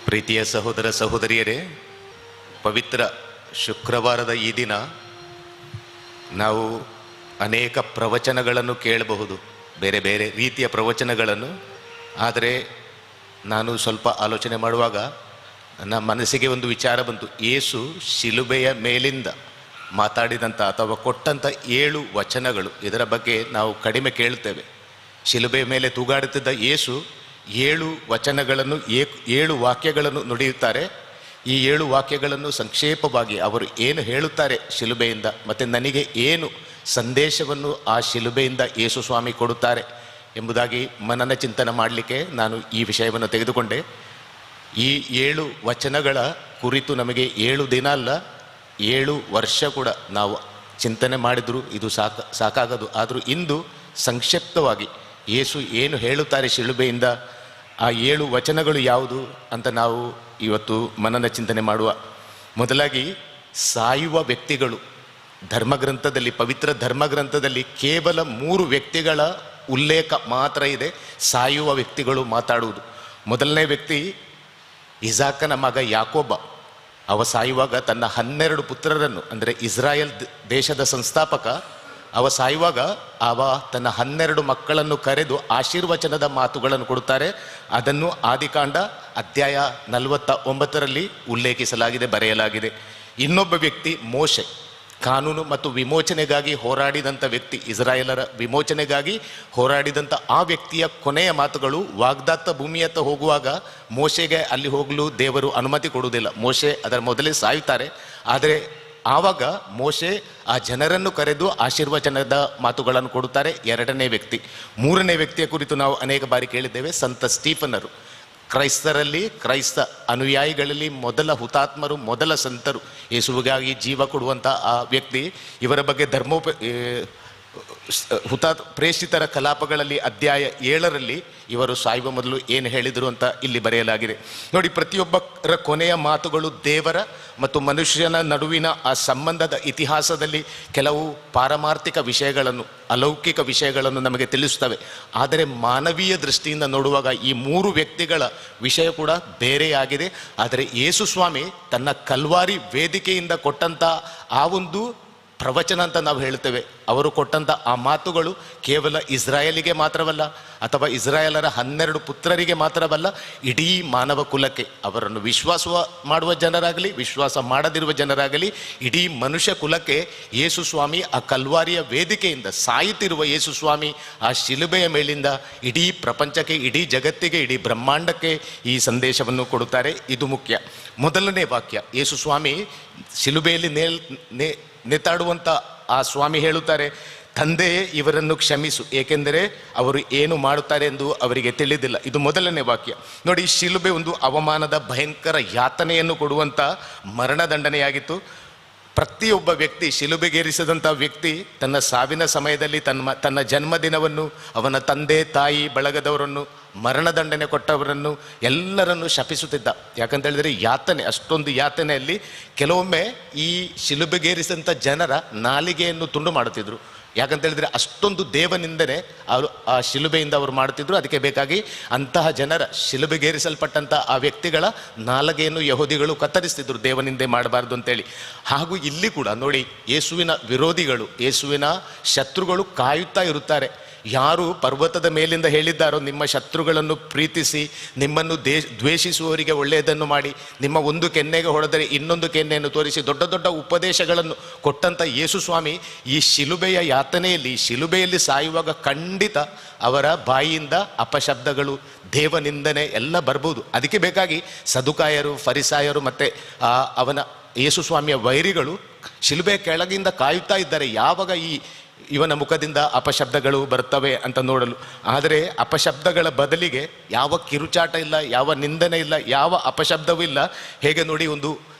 ಪ್ರೀತಿಯ ಸಹೋದರ ಸಹೋದರಿಯರೇ, ಪವಿತ್ರ ಶುಕ್ರವಾರದ ಈ ದಿನ ನಾವು ಅನೇಕ ಪ್ರವಚನಗಳನ್ನು ಕೇಳಬಹುದು, ಬೇರೆ ಬೇರೆ ರೀತಿಯ ಪ್ರವಚನಗಳನ್ನು. ಆದರೆ ನಾನು ಸ್ವಲ್ಪ ಆಲೋಚನೆ ಮಾಡುವಾಗ ನನ್ನ ಮನಸ್ಸಿಗೆ ಒಂದು ವಿಚಾರ ಬಂತು. ಯೇಸು ಶಿಲುಬೆಯ ಮೇಲಿಂದ ಮಾತಾಡಿದಂಥ ಅಥವಾ ಕೊಟ್ಟಂಥ 7 ವಚನಗಳು, ಇದರ ಬಗ್ಗೆ ನಾವು ಕಡಿಮೆ ಕೇಳುತ್ತೇವೆ. ಶಿಲುಬೆಯ ಮೇಲೆ ತೂಗಾಡುತ್ತಿದ್ದ ಯೇಸು 7 ವಚನಗಳನ್ನು, 7 ವಾಕ್ಯಗಳನ್ನು ನುಡಿಯುತ್ತಾರೆ. ಈ 7 ವಾಕ್ಯಗಳನ್ನು ಸಂಕ್ಷೇಪವಾಗಿ ಅವರು ಏನು ಹೇಳುತ್ತಾರೆ ಶಿಲುಬೆಯಿಂದ, ಮತ್ತು ನನಗೆ ಏನು ಸಂದೇಶವನ್ನು ಆ ಶಿಲುಬೆಯಿಂದ ಯೇಸು ಸ್ವಾಮಿ ಕೊಡುತ್ತಾರೆ ಎಂಬುದಾಗಿ ಮನನ ಚಿಂತನೆ ಮಾಡಲಿಕ್ಕೆ ನಾನು ಈ ವಿಷಯವನ್ನು ತೆಗೆದುಕೊಂಡೆ. ಈ 7 ವಚನಗಳ ಕುರಿತು ನಮಗೆ 7 ದಿನ ಅಲ್ಲ, 7 ವರ್ಷ ಕೂಡ ನಾವು ಚಿಂತನೆ ಮಾಡಿದರೂ ಇದು ಸಾಕಾಗದು. ಆದರೂ ಇಂದು ಸಂಕ್ಷಿಪ್ತವಾಗಿ ಯೇಸು ಏನು ಹೇಳುತ್ತಾರೆ ಶಿಲುಬೆಯಿಂದ, ಆ 7 ವಚನಗಳು ಯಾವುದು ಅಂತ ನಾವು ಇವತ್ತು ಮನನ ಚಿಂತನೆ ಮಾಡುವ. ಮೊದಲಾಗಿ ಸಾಯುವ ವ್ಯಕ್ತಿಗಳು ಧರ್ಮಗ್ರಂಥದಲ್ಲಿ, ಪವಿತ್ರ ಧರ್ಮಗ್ರಂಥದಲ್ಲಿ ಕೇವಲ 3 ವ್ಯಕ್ತಿಗಳ ಉಲ್ಲೇಖ ಮಾತ್ರ ಇದೆ ಸಾಯುವ ವ್ಯಕ್ತಿಗಳು ಮಾತಾಡುವುದು. ಮೊದಲನೇ ವ್ಯಕ್ತಿ ಇಸಾಕನ ಮಗ ಯಾಕೋಬ. ಅವ ಸಾಯುವಾಗ ತನ್ನ 12 ಪುತ್ರರನ್ನು, ಅಂದರೆ ಇಸ್ರಾಯೇಲ್ ದೇಶದ ಸಂಸ್ಥಾಪಕ, ಅವ ಸಾಯುವಾಗ ಅವ ತನ್ನ 12 ಮಕ್ಕಳನ್ನು ಕರೆದು ಆಶೀರ್ವಚನದ ಮಾತುಗಳನ್ನು ಕೊಡುತ್ತಾರೆ. ಅದನ್ನು ಆದಿಕಾಂಡ ಅಧ್ಯಾಯ 49ರಲ್ಲಿ ಉಲ್ಲೇಖಿಸಲಾಗಿದೆ, ಬರೆಯಲಾಗಿದೆ. ಇನ್ನೊಬ್ಬ ವ್ಯಕ್ತಿ ಮೋಶೆ, ಕಾನೂನು ಮತ್ತು ವಿಮೋಚನೆಗಾಗಿ ಹೋರಾಡಿದಂಥ ವ್ಯಕ್ತಿ, ಇಸ್ರಾಯೇಲರ ವಿಮೋಚನೆಗಾಗಿ ಹೋರಾಡಿದಂಥ ಆ ವ್ಯಕ್ತಿಯ ಕೊನೆಯ ಮಾತುಗಳು ವಾಗ್ದತ್ತ ಭೂಮಿಯತ್ತ ಹೋಗುವಾಗ ಮೋಶೆಗೆ ಅಲ್ಲಿ ಹೋಗಲು ದೇವರು ಅನುಮತಿ ಕೊಡುವುದಿಲ್ಲ. ಮೋಶೆ ಅದರ ಮೊದಲೇ ಸಾಯುತ್ತಾರೆ. ಆದರೆ ಆವಾಗ ಮೋಶೆ ಆ ಜನರನ್ನು ಕರೆದು ಆಶೀರ್ವಚನದ ಮಾತುಗಳನ್ನು ಕೊಡುತ್ತಾರೆ. ಎರಡನೇ ವ್ಯಕ್ತಿ. ಮೂರನೇ ವ್ಯಕ್ತಿಯ ಕುರಿತು ನಾವು ಅನೇಕ ಬಾರಿ ಕೇಳಿದ್ದೇವೆ, ಸಂತ ಸ್ಟೀಫನರು. ಕ್ರೈಸ್ತರಲ್ಲಿ, ಕ್ರೈಸ್ತ ಅನುಯಾಯಿಗಳಲ್ಲಿ ಮೊದಲ ಹುತಾತ್ಮರು, ಮೊದಲ ಸಂತರು, ಯೇಸುವಿಗಾಗಿ ಜೀವ ಕೊಡುವಂಥ ಆ ವ್ಯಕ್ತಿ. ಇವರ ಬಗ್ಗೆ ಪ್ರೇಷಿತರ ಕಲಾಪಗಳಲ್ಲಿ ಅಧ್ಯಾಯ 7ರಲ್ಲಿ ಇವರು ಸಾಯುವ ಮೊದಲು ಏನು ಹೇಳಿದರು ಅಂತ ಇಲ್ಲಿ ಬರೆಯಲಾಗಿದೆ. ನೋಡಿ, ಪ್ರತಿಯೊಬ್ಬರ ಕೊನೆಯ ಮಾತುಗಳು ದೇವರ ಮತ್ತು ಮನುಷ್ಯನ ನಡುವಿನ ಆ ಸಂಬಂಧದ ಇತಿಹಾಸದಲ್ಲಿ ಕೆಲವು ಪಾರಮಾರ್ಥಿಕ ವಿಷಯಗಳನ್ನು, ಅಲೌಕಿಕ ವಿಷಯಗಳನ್ನು ನಮಗೆ ತಿಳಿಸುತ್ತವೆ. ಆದರೆ ಮಾನವೀಯ ದೃಷ್ಟಿಯಿಂದ ನೋಡುವಾಗ ಈ 3 ವ್ಯಕ್ತಿಗಳ ವಿಷಯ ಕೂಡ ಬೇರೆಯಾಗಿದೆ. ಆದರೆ ಯೇಸು ಸ್ವಾಮಿ ತನ್ನ ಕಲ್ವಾರಿ ವೇದಿಕೆಯಿಂದ ಕೊಟ್ಟಂಥ ಆ ಒಂದು ಪ್ರವಚನ ಅಂತ ನಾವು ಹೇಳ್ತೇವೆ, ಅವರು ಕೊಟ್ಟಂಥ ಆ ಮಾತುಗಳು ಕೇವಲ ಇಸ್ರಾಯೇಲಿಗೆ ಮಾತ್ರವಲ್ಲ, ಅಥವಾ ಇಸ್ರಾಯೇಲರ 12 ಪುತ್ರರಿಗೆ ಮಾತ್ರವಲ್ಲ, ಇಡೀ ಮಾನವ ಕುಲಕ್ಕೆ, ಅವರನ್ನು ವಿಶ್ವಾಸ ಮಾಡುವ ಜನರಾಗಲಿ, ವಿಶ್ವಾಸ ಮಾಡದಿರುವ ಜನರಾಗಲಿ, ಇಡೀ ಮನುಷ್ಯ ಕುಲಕ್ಕೆ ಯೇಸು ಸ್ವಾಮಿ ಆ ಕಲ್ವಾರಿಯ ವೇದಿಕೆಯಿಂದ, ಸಾಯುತ್ತಿರುವ ಯೇಸು ಸ್ವಾಮಿ ಆ ಶಿಲುಬೆಯ ಮೇಲಿಂದ ಇಡೀ ಪ್ರಪಂಚಕ್ಕೆ, ಇಡೀ ಜಗತ್ತಿಗೆ, ಇಡೀ ಬ್ರಹ್ಮಾಂಡಕ್ಕೆ ಈ ಸಂದೇಶವನ್ನು ಕೊಡುತ್ತಾರೆ. ಇದು ಮುಖ್ಯ. ಮೊದಲನೇ ವಾಕ್ಯ, ಯೇಸು ಸ್ವಾಮಿ ಶಿಲುಬೆಯಲ್ಲಿ ನೇತಾಡುವಂಥ ಆ ಸ್ವಾಮಿ ಹೇಳುತ್ತಾರೆ, ತಂದೆಯೇ ಇವರನ್ನು ಕ್ಷಮಿಸು, ಏಕೆಂದರೆ ಅವರು ಏನು ಮಾಡುತ್ತಾರೆ ಎಂದು ಅವರಿಗೆ ತಿಳಿದಿಲ್ಲ. ಇದು ಮೊದಲನೇ ವಾಕ್ಯ. ನೋಡಿ, ಶಿಲುಬೆ ಒಂದು ಅವಮಾನದ ಭಯಂಕರ ಯಾತನೆಯನ್ನು ಕೊಡುವಂಥ ಮರಣದಂಡನೆಯಾಗಿತ್ತು. ಪ್ರತಿಯೊಬ್ಬ ವ್ಯಕ್ತಿ, ಶಿಲುಬೆಗೇರಿಸಿದಂಥ ವ್ಯಕ್ತಿ ತನ್ನ ಸಾವಿನ ಸಮಯದಲ್ಲಿ ತನ್ನ ಜನ್ಮದಿನವನ್ನು, ಅವನ ತಂದೆ ತಾಯಿ ಬಳಗದವರನ್ನು, ಮರಣದಂಡನೆ ಕೊಟ್ಟವರನ್ನು ಎಲ್ಲರನ್ನು ಶಪಿಸುತ್ತಿದ್ದ. ಯಾಕಂತ ಹೇಳಿದರೆ ಯಾತನೆ, ಅಷ್ಟೊಂದು ಯಾತನೆಯಲ್ಲಿ ಕೆಲವೊಮ್ಮೆ ಈ ಶಿಲುಬೆಗೇರಿಸಿದಂಥ ಜನರ ನಾಲಿಗೆಯನ್ನು ತುಂಡು ಮಾಡುತ್ತಿದ್ದರು. ಯಾಕಂತ ಹೇಳಿದರೆ ಅಷ್ಟೊಂದು ದೇವನಿಂದನೆ ಅವರು ಆ ಶಿಲುಬೆಯಿಂದ ಅವರು ಮಾಡುತ್ತಿದ್ದರು. ಅದಕ್ಕೆ ಬೇಕಾಗಿ ಅಂತಹ ಜನರ, ಶಿಲುಬೆಗೇರಿಸಲ್ಪಟ್ಟಂಥ ಆ ವ್ಯಕ್ತಿಗಳ ನಾಲಿಗೆಯನ್ನು ಯಹೂದಿಗಳು ಕತ್ತರಿಸ್ತಿದ್ರು, ದೇವನಿಂದೆ ಮಾಡಬಾರ್ದು ಅಂತೇಳಿ. ಹಾಗೂ ಇಲ್ಲಿ ಕೂಡ ನೋಡಿ, ಯೇಸುವಿನ ವಿರೋಧಿಗಳು, ಯೇಸುವಿನ ಶತ್ರುಗಳು ಕಾಯುತ್ತಾ ಇರುತ್ತಾರೆ. ಯಾರು ಪರ್ವತದ ಮೇಲಿಂದ ಹೇಳಿದ್ದಾರೋ, ನಿಮ್ಮ ಶತ್ರುಗಳನ್ನು ಪ್ರೀತಿಸಿ, ನಿಮ್ಮನ್ನು ದ್ವೇಷಿಸುವವರಿಗೆ ಒಳ್ಳೆಯದನ್ನು ಮಾಡಿ, ನಿಮ್ಮ ಒಂದು ಕೆನ್ನೆಗೆ ಹೊಡೆದರೆ ಇನ್ನೊಂದು ಕೆನ್ನೆಯನ್ನು ತೋರಿಸಿ, ದೊಡ್ಡ ದೊಡ್ಡ ಉಪದೇಶಗಳನ್ನು ಕೊಟ್ಟಂಥ ಯೇಸು ಸ್ವಾಮಿ ಈ ಶಿಲುಬೆಯ ಯಾತನೆಯಲ್ಲಿ, ಶಿಲುಬೆಯಲ್ಲಿ ಸಾಯುವಾಗ ಖಂಡಿತ ಅವರ ಬಾಯಿಯಿಂದ ಅಪಶಬ್ದಗಳು, ದೇವನಿಂದನೆ ಎಲ್ಲ ಬರ್ಬೋದು. ಅದಕ್ಕೆ ಬೇಕಾಗಿ ಸದುಕಾಯರು, ಫರಿಸಾಯರು ಮತ್ತು ಅವನ ಯೇಸು ಸ್ವಾಮಿಯ ವೈರಿಗಳು ಶಿಲುಬೆ ಕೆಳಗಿಂದ ಕಾಯುತ್ತಾ ಇದ್ದಾರೆ, ಯಾವಾಗ ಈ ಇವನ ಮುಖದಿಂದ ಅಪಶಬ್ದಗಳು ಬರ್ತವೆ ಅಂತ ನೋಡಲು. ಆದರೆ ಅಪಶಬ್ದಗಳ ಬದಲಿಗೆ ಯಾವ ಕಿರುಚಾಟ ಇಲ್ಲ, ಯಾವ ನಿಂದನೆ ಇಲ್ಲ, ಯಾವ ಅಪಶಬ್ದವೂ ಇಲ್ಲ. ಹೇಗೆ ನೋಡಿ, ಒಂದು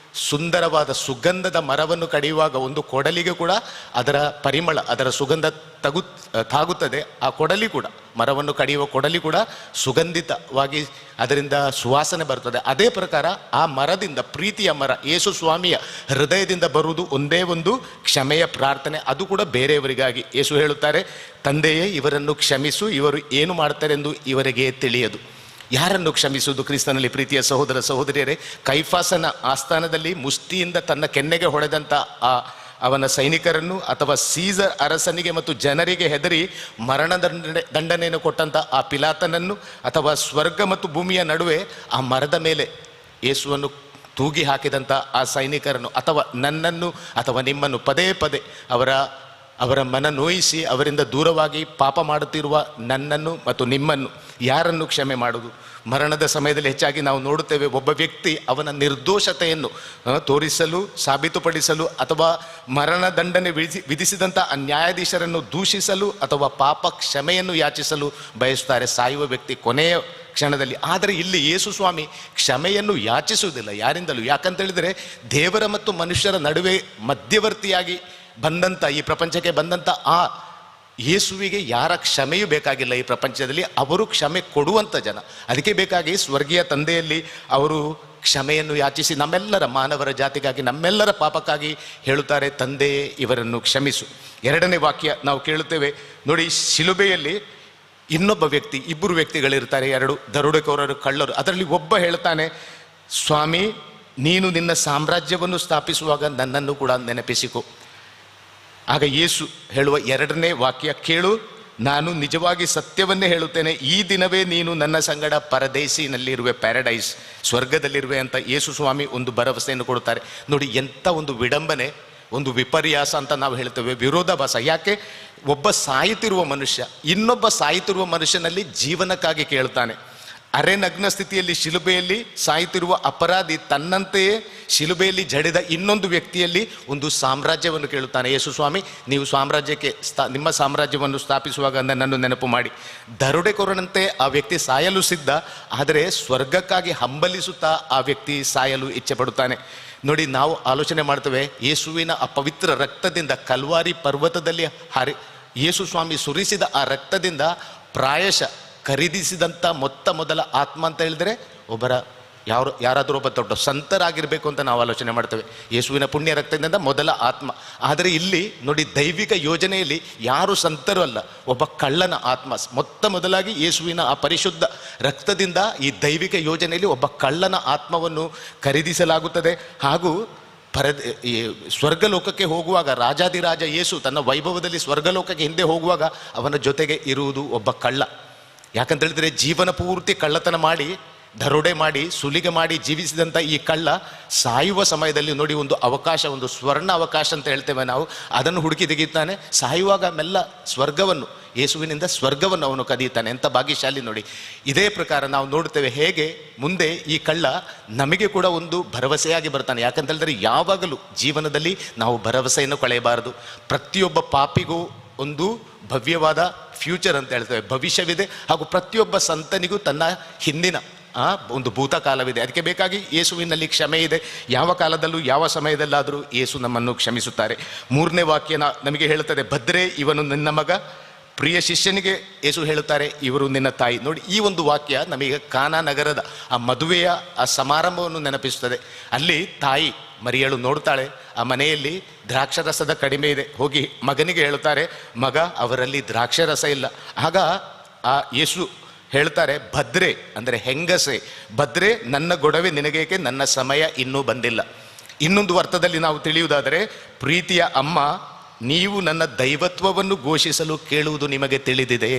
ಸುಂದರವಾದ ಸುಗಂಧದ ಮರವನ್ನು ಕಡಿಯುವಾಗ ಒಂದು ಕೊಡಲಿಗೆ ಕೂಡ ಅದರ ಪರಿಮಳ, ಅದರ ಸುಗಂಧ ತಾಗುತ್ತದೆ. ಆ ಕೊಡಲಿ ಕೂಡ, ಮರವನ್ನು ಕಡಿಯುವ ಕೊಡಲಿ ಕೂಡ ಸುಗಂಧಿತವಾಗಿ ಅದರಿಂದ ಸುವಾಸನೆ ಬರ್ತದೆ. ಅದೇ ಪ್ರಕಾರ ಆ ಮರದಿಂದ, ಪ್ರೀತಿಯ ಮರ ಯೇಸು ಸ್ವಾಮಿಯ ಹೃದಯದಿಂದ ಬರುವುದು ಒಂದೇ ಒಂದು ಕ್ಷಮೆಯ ಪ್ರಾರ್ಥನೆ, ಅದು ಕೂಡ ಬೇರೆಯವರಿಗಾಗಿ. ಯೇಸು ಹೇಳುತ್ತಾರೆ, ತಂದೆಯೇ ಇವರನ್ನು ಕ್ಷಮಿಸು, ಇವರು ಏನು ಮಾಡ್ತಾರೆ ಎಂದು ಇವರಿಗೆ ತಿಳಿಯದು. ಯಾರನ್ನು ಕ್ಷಮಿಸುವುದು? ಕ್ರಿಸ್ತನಲ್ಲಿ ಪ್ರೀತಿಯ ಸಹೋದರ ಸಹೋದರಿಯರೇ, ಕೈಫಾಸನ ಆಸ್ಥಾನದಲ್ಲಿ ಮುಷ್ಟಿಯಿಂದ ತನ್ನ ಕೆನ್ನೆಗೆ ಹೊಡೆದಂಥ ಆ ಅವನ ಸೈನಿಕರನ್ನು, ಅಥವಾ ಸೀಸರ್ ಅರಸನಿಗೆ ಮತ್ತು ಜನರಿಗೆ ಹೆದರಿ ಮರಣದಂಡನೆ ದಂಡನೆಯನ್ನು ಕೊಟ್ಟಂಥ ಆ ಪಿಲಾತನನ್ನು, ಅಥವಾ ಸ್ವರ್ಗ ಮತ್ತು ಭೂಮಿಯ ನಡುವೆ ಆ ಮರದ ಮೇಲೆ ಯೇಸುವನ್ನು ತೂಗಿ ಹಾಕಿದಂಥ ಆ ಸೈನಿಕರನ್ನು, ಅಥವಾ ನನ್ನನ್ನು ಅಥವಾ ನಿಮ್ಮನ್ನು ಪದೇ ಪದೇ ಅವರ ಮನ ನೋಯಿಸಿ ಅವರಿಂದ ದೂರವಾಗಿ ಪಾಪ ಮಾಡುತ್ತಿರುವ ನನ್ನನ್ನು ಮತ್ತು ನಿಮ್ಮನ್ನು ಯಾರನ್ನು ಕ್ಷಮೆ ಮಾಡುವುದು? ಮರಣದ ಸಮಯದಲ್ಲಿ ಹೆಚ್ಚಾಗಿ ನಾವು ನೋಡುತ್ತೇವೆ, ಒಬ್ಬ ವ್ಯಕ್ತಿ ಅವನ ನಿರ್ದೋಷತೆಯನ್ನು ತೋರಿಸಲು, ಸಾಬೀತುಪಡಿಸಲು, ಅಥವಾ ಮರಣದಂಡನೆ ವಿಧಿಸಿದಂಥ ಆ ನ್ಯಾಯಾಧೀಶರನ್ನು ದೂಷಿಸಲು ಅಥವಾ ಪಾಪ ಕ್ಷಮೆಯನ್ನು ಯಾಚಿಸಲು ಬಯಸುತ್ತಾರೆ ಸಾಯುವ ವ್ಯಕ್ತಿ ಕೊನೆಯ ಕ್ಷಣದಲ್ಲಿ. ಆದರೆ ಇಲ್ಲಿ ಯೇಸು ಸ್ವಾಮಿ ಕ್ಷಮೆಯನ್ನು ಯಾಚಿಸುವುದಿಲ್ಲ ಯಾರಿಂದಲೂ. ಯಾಕಂತೇಳಿದರೆ ದೇವರ ಮತ್ತು ಮನುಷ್ಯರ ನಡುವೆ ಮಧ್ಯವರ್ತಿಯಾಗಿ ಬಂದಂಥ, ಈ ಪ್ರಪಂಚಕ್ಕೆ ಬಂದಂಥ ಆ ಯೇಸುವಿಗೆ ಯಾರ ಕ್ಷಮೆಯೂ ಬೇಕಾಗಿಲ್ಲ ಈ ಪ್ರಪಂಚದಲ್ಲಿ, ಅವರು ಕ್ಷಮೆ ಕೊಡುವಂಥ ಜನ. ಅದಕ್ಕೆ ಬೇಕಾಗಿ ಸ್ವರ್ಗೀಯ ತಂದೆಯಲ್ಲಿ ಅವರು ಕ್ಷಮೆಯನ್ನು ಯಾಚಿಸಿ ನಮ್ಮೆಲ್ಲರ ಮಾನವರ ಜಾತಿಗಾಗಿ, ನಮ್ಮೆಲ್ಲರ ಪಾಪಕ್ಕಾಗಿ ಹೇಳುತ್ತಾರೆ, ತಂದೆಯೇ ಇವರನ್ನು ಕ್ಷಮಿಸು. ಎರಡನೇ ವಾಕ್ಯ ನಾವು ಕೇಳುತ್ತೇವೆ ನೋಡಿ, ಶಿಲುಬೆಯಲ್ಲಿ ಇನ್ನೊಬ್ಬ ವ್ಯಕ್ತಿ, ಇಬ್ಬರು ವ್ಯಕ್ತಿಗಳಿರ್ತಾರೆ, ಎರಡು ದರೋಡೆಕೋರರು, ಕಳ್ಳರು. ಅದರಲ್ಲಿ ಒಬ್ಬ ಹೇಳ್ತಾನೆ, ಸ್ವಾಮಿ ನೀನು ನಿನ್ನ ಸಾಮ್ರಾಜ್ಯವನ್ನು ಸ್ಥಾಪಿಸುವಾಗ ನನ್ನನ್ನು ಕೂಡ ನೆನಪಿಸಿಕೊ. ಆಗ ಯೇಸು ಹೇಳುವ ಎರಡನೇ ವಾಕ್ಯ ಕೇಳು, ನಾನು ನಿಜವಾಗಿ ಸತ್ಯವನ್ನೇ ಹೇಳುತ್ತೇನೆ, ಈ ದಿನವೇ ನೀನು ನನ್ನ ಸಂಗಡ ಪರದೇಶಿನಲ್ಲಿರುವೆ, ಪ್ಯಾರಡೈಸ್, ಸ್ವರ್ಗದಲ್ಲಿರುವೆ ಅಂತ ಯೇಸು ಸ್ವಾಮಿ ಒಂದು ಭರವಸೆಯನ್ನು ಕೊಡುತ್ತಾರೆ. ನೋಡಿ ಎಂಥ ಒಂದು ವಿಡಂಬನೆ, ಒಂದು ವಿಪರ್ಯಾಸ ಅಂತ ನಾವು ಹೇಳ್ತೇವೆ, ವಿರೋಧಾಭಾಸ. ಯಾಕೆ? ಒಬ್ಬ ಸಾಯುತ್ತಿರುವ ಮನುಷ್ಯ ಇನ್ನೊಬ್ಬ ಸಾಯುತ್ತಿರುವ ಮನುಷ್ಯನಲ್ಲಿ ಜೀವನಕ್ಕಾಗಿ ಕೇಳ್ತಾನೆ. ಅರೆ ನಗ್ನ ಸ್ಥಿತಿಯಲ್ಲಿ ಶಿಲುಬೆಯಲ್ಲಿ ಸಾಯುತ್ತಿರುವ ಅಪರಾಧಿ ತನ್ನಂತೆಯೇ ಶಿಲುಬೆಯಲ್ಲಿ ಜಡಿದ ಇನ್ನೊಂದು ವ್ಯಕ್ತಿಯಲ್ಲಿ ಒಂದು ಸಾಮ್ರಾಜ್ಯವನ್ನು ಕೇಳುತ್ತಾನೆ. ಯೇಸು ಸ್ವಾಮಿ, ನೀವು ಸಾಮ್ರಾಜ್ಯಕ್ಕೆ ನಿಮ್ಮ ಸಾಮ್ರಾಜ್ಯವನ್ನು ಸ್ಥಾಪಿಸುವಾಗ ನನ್ನನ್ನು ನೆನಪು ಮಾಡಿ. ದರೋಡೆಕೋರನಂತೆ ಆ ವ್ಯಕ್ತಿ ಸಾಯಲು ಸಿದ್ಧ, ಆದರೆ ಸ್ವರ್ಗಕ್ಕಾಗಿ ಹಂಬಲಿಸುತ್ತಾ ಆ ವ್ಯಕ್ತಿ ಸಾಯಲು ಇಚ್ಛೆ ಪಡುತ್ತಾನೆ. ನೋಡಿ, ನಾವು ಆಲೋಚನೆ ಮಾಡ್ತೇವೆ, ಯೇಸುವಿನ ಆ ಪವಿತ್ರ ರಕ್ತದಿಂದ ಕಲ್ವಾರಿ ಪರ್ವತದಲ್ಲಿ ಯೇಸು ಸ್ವಾಮಿ ಸುರಿಸಿದ ಆ ರಕ್ತದಿಂದ ಪ್ರಾಯಶಃ ಖರೀದಿಸಿದಂಥ ಮೊತ್ತ ಮೊದಲ ಆತ್ಮ ಅಂತ ಹೇಳಿದರೆ ಒಬ್ಬರ ಯಾರಾದರೂ ಒಬ್ಬ ದೊಡ್ಡ ಸಂತರಾಗಿರಬೇಕು ಅಂತ ನಾವು ಆಲೋಚನೆ ಮಾಡ್ತೇವೆ, ಯೇಸುವಿನ ಪುಣ್ಯ ರಕ್ತದಿಂದ ಮೊದಲ ಆತ್ಮ. ಆದರೆ ಇಲ್ಲಿ ನೋಡಿ, ದೈವಿಕ ಯೋಜನೆಯಲ್ಲಿ ಯಾರು ಸಂತರು ಅಲ್ಲ, ಒಬ್ಬ ಕಳ್ಳನ ಆತ್ಮ ಮೊತ್ತ ಮೊದಲಾಗಿ ಯೇಸುವಿನ ಆ ಪರಿಶುದ್ಧ ರಕ್ತದಿಂದ ಈ ದೈವಿಕ ಯೋಜನೆಯಲ್ಲಿ ಒಬ್ಬ ಕಳ್ಳನ ಆತ್ಮವನ್ನು ಖರೀದಿಸಲಾಗುತ್ತದೆ. ಹಾಗೂ ಈ ಸ್ವರ್ಗಲೋಕಕ್ಕೆ ಹೋಗುವಾಗ ರಾಜಾದಿರಾಜ ಯೇಸು ತನ್ನ ವೈಭವದಲ್ಲಿ ಸ್ವರ್ಗಲೋಕಕ್ಕೆ ಹಿಂದೆ ಹೋಗುವಾಗ ಅವನ ಜೊತೆಗೆ ಇರುವುದು ಒಬ್ಬ ಕಳ್ಳ. ಯಾಕಂತೇಳಿದರೆ ಜೀವನ ಪೂರ್ತಿ ಕಳ್ಳತನ ಮಾಡಿ, ದರೋಡೆ ಮಾಡಿ, ಸುಲಿಗೆ ಮಾಡಿ ಜೀವಿಸಿದಂಥ ಈ ಕಳ್ಳ ಸಾಯುವ ಸಮಯದಲ್ಲಿ ನೋಡಿ ಒಂದು ಅವಕಾಶ, ಒಂದು ಸ್ವರ್ಣ ಅವಕಾಶ ಅಂತ ಹೇಳ್ತೇವೆ ನಾವು, ಅದನ್ನು ಹುಡುಕಿ ತೆಗೆಯುತ್ತಾನೆ. ಸಾಯುವಾಗ ಮೆಲ್ಲ ಸ್ವರ್ಗವನ್ನು, ಯೇಸುವಿನಿಂದ ಸ್ವರ್ಗವನ್ನು ಅವನು ಕದಿಯುತ್ತಾನೆ. ಎಂಥ ಭಾಗ್ಯಶಾಲಿ ನೋಡಿ. ಇದೇ ಪ್ರಕಾರ ನಾವು ನೋಡ್ತೇವೆ ಹೇಗೆ ಮುಂದೆ ಈ ಕಳ್ಳ ನಮಗೆ ಕೂಡ ಒಂದು ಭರವಸೆಯಾಗಿ ಬರ್ತಾನೆ. ಯಾಕಂತೇಳಿದರೆ ಯಾವಾಗಲೂ ಜೀವನದಲ್ಲಿ ನಾವು ಭರವಸೆಯನ್ನು ಕಳೆಯಬಾರದು. ಪ್ರತಿಯೊಬ್ಬ ಪಾಪಿಗೂ ಒಂದು ಭವ್ಯವಾದ ಫ್ಯೂಚರ್ ಅಂತ ಹೇಳ್ತೇವೆ, ಭವಿಷ್ಯವಿದೆ. ಹಾಗೂ ಪ್ರತಿಯೊಬ್ಬ ಸಂತನಿಗೂ ತನ್ನ ಹಿಂದಿನ ಒಂದು ಭೂತಕಾಲವಿದೆ. ಅದಕ್ಕೆ ಬೇಕಾಗಿ ಯೇಸುವಿನಲ್ಲಿ ಕ್ಷಮೆ ಇದೆ. ಯಾವ ಕಾಲದಲ್ಲೂ ಯಾವ ಸಮಯದಲ್ಲಾದರೂ ಯೇಸು ನಮ್ಮನ್ನು ಕ್ಷಮಿಸುತ್ತಾರೆ. ಮೂರನೇ ವಾಕ್ಯನ ನಮಗೆ ಹೇಳುತ್ತದೆ, ಭದ್ರೆ ಇವನು ನಿನ್ನ ಮಗ, ಪ್ರಿಯ ಶಿಷ್ಯನಿಗೆ ಯೇಸು ಹೇಳುತ್ತಾರೆ ಇವರು ನಿನ್ನ ತಾಯಿ. ನೋಡಿ, ಈ ಒಂದು ವಾಕ್ಯ ನಮಗೆ ಕಾನಾ ನಗರದ ಆ ಮದುವೆಯ ಆ ಸಮಾರಂಭವನ್ನು ನೆನಪಿಸುತ್ತದೆ. ಅಲ್ಲಿ ತಾಯಿ ಮರಿಯಳು ನೋಡ್ತಾಳೆ, ಆ ಮನೆಯಲ್ಲಿ ದ್ರಾಕ್ಷರಸದ ಕಡಿಮೆ ಇದೆ. ಹೋಗಿ ಮಗನಿಗೆ ಹೇಳುತ್ತಾರೆ, ಮಗ ಅವರಲ್ಲಿ ದ್ರಾಕ್ಷರಸ ಇಲ್ಲ. ಆಗ ಆ ಯೇಸು ಹೇಳ್ತಾರೆ, ಭದ್ರೆ ಅಂದರೆ ಹೆಂಗಸೆ, ಭದ್ರೆ ನನ್ನ ಗೊಡವೆ ನಿನಗೇಕೆ, ನನ್ನ ಸಮಯ ಇನ್ನೂ ಬಂದಿಲ್ಲ. ಇನ್ನೊಂದು ಅರ್ಥದಲ್ಲಿ ನಾವು ತಿಳಿಯುವುದಾದರೆ, ಪ್ರೀತಿಯ ಅಮ್ಮ, ನೀವು ನನ್ನ ದೈವತ್ವವನ್ನು ಘೋಷಿಸಲು ಕೇಳುವುದು ನಿಮಗೆ ತಿಳಿದಿದೆ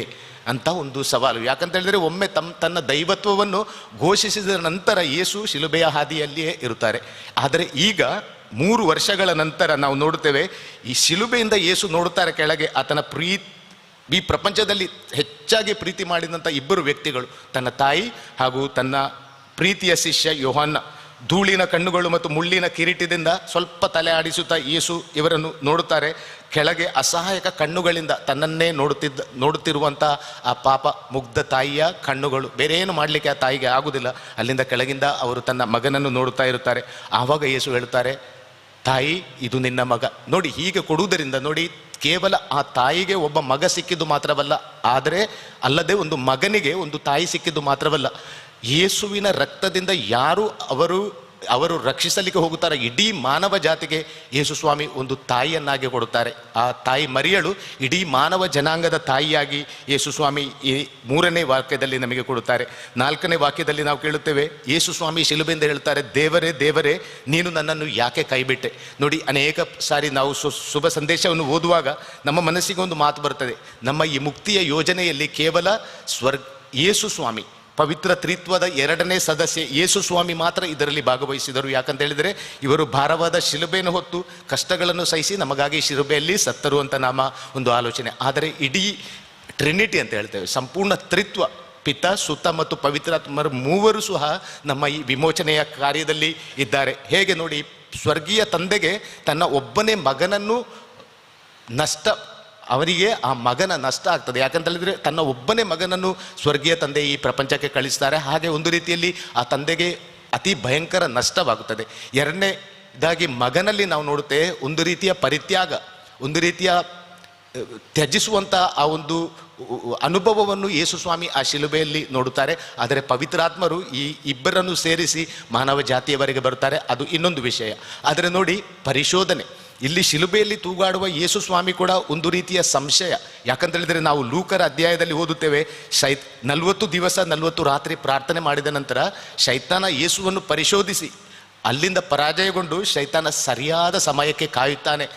ಅಂತ ಒಂದು ಸವಾಲು. ಯಾಕಂತ ಹೇಳಿದರೆ ಒಮ್ಮೆ ತನ್ನ ದೈವತ್ವವನ್ನು ಘೋಷಿಸಿದ ನಂತರ ಯೇಸು ಶಿಲುಬೆಯ ಹಾದಿಯಲ್ಲಿಯೇ ಇರುತ್ತಾರೆ. ಆದರೆ ಈಗ 3 ವರ್ಷಗಳ ನಂತರ ನಾವು ನೋಡುತ್ತೇವೆ, ಈ ಶಿಲುಬೆಯಿಂದ ಯೇಸು ನೋಡುತ್ತಾರೆ ಕೆಳಗೆ ಆತನ ಈ ಪ್ರಪಂಚದಲ್ಲಿ ಹೆಚ್ಚಾಗಿ ಪ್ರೀತಿ ಮಾಡಿದಂಥ 2 ವ್ಯಕ್ತಿಗಳು, ತನ್ನ ತಾಯಿ ಹಾಗೂ ತನ್ನ ಪ್ರೀತಿಯ ಶಿಷ್ಯ ಯೋಹಾನ್ನ. ಧೂಳಿನ ಕಣ್ಣುಗಳು ಮತ್ತು ಮುಳ್ಳಿನ ಕಿರೀಟದಿಂದ ಸ್ವಲ್ಪ ತಲೆ ಆಡಿಸುತ್ತಾ ಯೇಸು ಇವರನ್ನು ನೋಡುತ್ತಾರೆ. ಕೆಳಗೆ ಅಸಹಾಯಕ ಕಣ್ಣುಗಳಿಂದ ತನ್ನನ್ನೇ ನೋಡುತ್ತಿರುವಂಥ ಆ ಪಾಪ ಮುಗ್ಧ ತಾಯಿಯ ಕಣ್ಣುಗಳು, ಬೇರೆ ಏನು ಮಾಡಲಿಕ್ಕೆ ಆ ತಾಯಿಗೆ ಆಗುವುದಿಲ್ಲ. ಅಲ್ಲಿಂದ ಕೆಳಗಿಂದ ಅವರು ತನ್ನ ಮಗನನ್ನು ನೋಡುತ್ತಾ ಇರುತ್ತಾರೆ. ಆವಾಗ ಯೇಸು ಹೇಳುತ್ತಾರೆ, ತಾಯಿ ಇದು ನಿನ್ನ ಮಗ. ನೋಡಿ, ಹೀಗೆ ಕೊಡುವುದರಿಂದ ನೋಡಿ, ಕೇವಲ ಆ ತಾಯಿಗೆ ಒಬ್ಬ ಮಗ ಸಿಕ್ಕಿದ್ದು ಮಾತ್ರವಲ್ಲ, ಆದರೆ ಅಲ್ಲದೆ ಒಂದು ಮಗನಿಗೆ ಒಂದು ತಾಯಿ ಸಿಕ್ಕಿದ್ದು ಮಾತ್ರವಲ್ಲ, ಯೇಸುವಿನ ರಕ್ತದಿಂದ ಯಾರು ಅವರು ರಕ್ಷಿಸಲಿಕ್ಕೆ ಹೋಗುತ್ತಾರೆ, ಇಡೀ ಮಾನವ ಜಾತಿಗೆ ಯೇಸು ಸ್ವಾಮಿ ಒಂದು ತಾಯಿಯನ್ನಾಗಿ ಕೊಡುತ್ತಾರೆ. ಆ ತಾಯಿ ಮರಿಯಳು ಇಡೀ ಮಾನವ ಜನಾಂಗದ ತಾಯಿಯಾಗಿ ಯೇಸು ಸ್ವಾಮಿ ಈ 3ನೇ ವಾಕ್ಯದಲ್ಲಿ ನಮಗೆ ಕೊಡುತ್ತಾರೆ. 4ನೇ ವಾಕ್ಯದಲ್ಲಿ ನಾವು ಕೇಳುತ್ತೇವೆ, ಯೇಸು ಸ್ವಾಮಿ ಶಿಲುಬೆಯಿಂದ ಹೇಳ್ತಾರೆ, ದೇವರೇ ದೇವರೇ ನೀನು ನನ್ನನ್ನು ಯಾಕೆ ಕೈಬಿಟ್ಟೆ. ನೋಡಿ, ಅನೇಕ ಸಾರಿ ನಾವು ಶುಭ ಸಂದೇಶವನ್ನು ಓದುವಾಗ ನಮ್ಮ ಮನಸ್ಸಿಗೆ ಒಂದು ಮಾತು ಬರ್ತದೆ, ನಮ್ಮ ಈ ಮುಕ್ತಿಯ ಯೋಜನೆಯಲ್ಲಿ ಕೇವಲ ಯೇಸು ಸ್ವಾಮಿ ಪವಿತ್ರ ತ್ರಿತ್ವದ 2ನೇ ಸದಸ್ಯ ಯೇಸು ಸ್ವಾಮಿ ಮಾತ್ರ ಇದರಲ್ಲಿ ಭಾಗವಹಿಸಿದರು. ಯಾಕಂತ ಹೇಳಿದರೆ ಇವರು ಭಾರವಾದ ಶಿಲುಬೆಯನ್ನು ಹೊತ್ತು ಕಷ್ಟಗಳನ್ನು ಸಹಿಸಿ ನಮಗಾಗಿ ಶಿಲುಬೆಯಲ್ಲಿ ಸತ್ತರು ಅಂತ ನಮ್ಮ ಒಂದು ಆಲೋಚನೆ. ಆದರೆ ಇಡೀ ಟ್ರಿನಿಟಿ ಅಂತ ಹೇಳ್ತೇವೆ, ಸಂಪೂರ್ಣ ತ್ರಿತ್ವ, ಪಿತ ಸುತ ಮತ್ತು ಪವಿತ್ರಾತ್ಮರು ಮೂವರು ಸಹ ನಮ್ಮ ಈ ವಿಮೋಚನೆಯ ಕಾರ್ಯದಲ್ಲಿ ಇದ್ದಾರೆ. ಹೇಗೆ ನೋಡಿ, ಸ್ವರ್ಗೀಯ ತಂದೆಗೆ ತನ್ನ ಒಬ್ಬನೇ ಮಗನನ್ನು ನಷ್ಟ, ಅವರಿಗೆ ಆ ಮಗನ ನಷ್ಟ ಆಗ್ತದೆ. ಯಾಕಂತ ಹೇಳಿದರೆ ತನ್ನ ಒಬ್ಬನೇ ಮಗನನ್ನು ಸ್ವರ್ಗೀಯ ತಂದೆ ಈ ಪ್ರಪಂಚಕ್ಕೆ ಕಳಿಸ್ತಾರೆ. ಹಾಗೆ ಒಂದು ರೀತಿಯಲ್ಲಿ ಆ ತಂದೆಗೆ ಅತಿ ಭಯಂಕರ ನಷ್ಟವಾಗುತ್ತದೆ. ಎರಡನೇದಾಗಿ ಮಗನಲ್ಲಿ ನಾವು ನೋಡುತ್ತೇವೆ ಒಂದು ರೀತಿಯ ಪರಿತ್ಯಾಗ, ಒಂದು ರೀತಿಯ
ತ್ಯಜಿಸುವಂಥ ಆ ಒಂದು ಅನುಭವವನ್ನು ಯೇಸು ಸ್ವಾಮಿ ಆ ಶಿಲುಬೆಯಲ್ಲಿ ನೋಡುತ್ತಾರೆ. ಆದರೆ ಪವಿತ್ರಾತ್ಮರು ಈ ಇಬ್ಬರನ್ನು ಸೇರಿಸಿ ಮಾನವ ಜಾತಿಯವರೆಗೆ ಬರುತ್ತಾರೆ, ಅದು ಇನ್ನೊಂದು ವಿಷಯ. ಆದರೆ ನೋಡಿ, ಪರಿಶೋಧನೆ ಇಲ್ಲಿ ಶಿಲುಬೆಯಲ್ಲಿ ತೂಗಾಡುವ ಯೇಸು ಸ್ವಾಮಿ ಕೂಡ ಒಂದು ರೀತಿಯ ಸಂಶಯ. ಯಾಕಂತೇಳಿದರೆ ನಾವು ಲೂಕರ ಅಧ್ಯಾಯದಲ್ಲಿ ಓದುತ್ತೇವೆ, 40 ದಿವಸ 40 ರಾತ್ರಿ ಪ್ರಾರ್ಥನೆ ಮಾಡಿದ ನಂತರ ಶೈತಾನ ಯೇಸುವನ್ನು ಪರಿಶೋಧಿಸಿ ಅಲ್ಲಿಂದ ಪರಾಜಯಗೊಂಡು ಶೈತಾನ ಸರಿಯಾದ ಸಮಯಕ್ಕೆ ಕಾಯುತ್ತಾನೆ.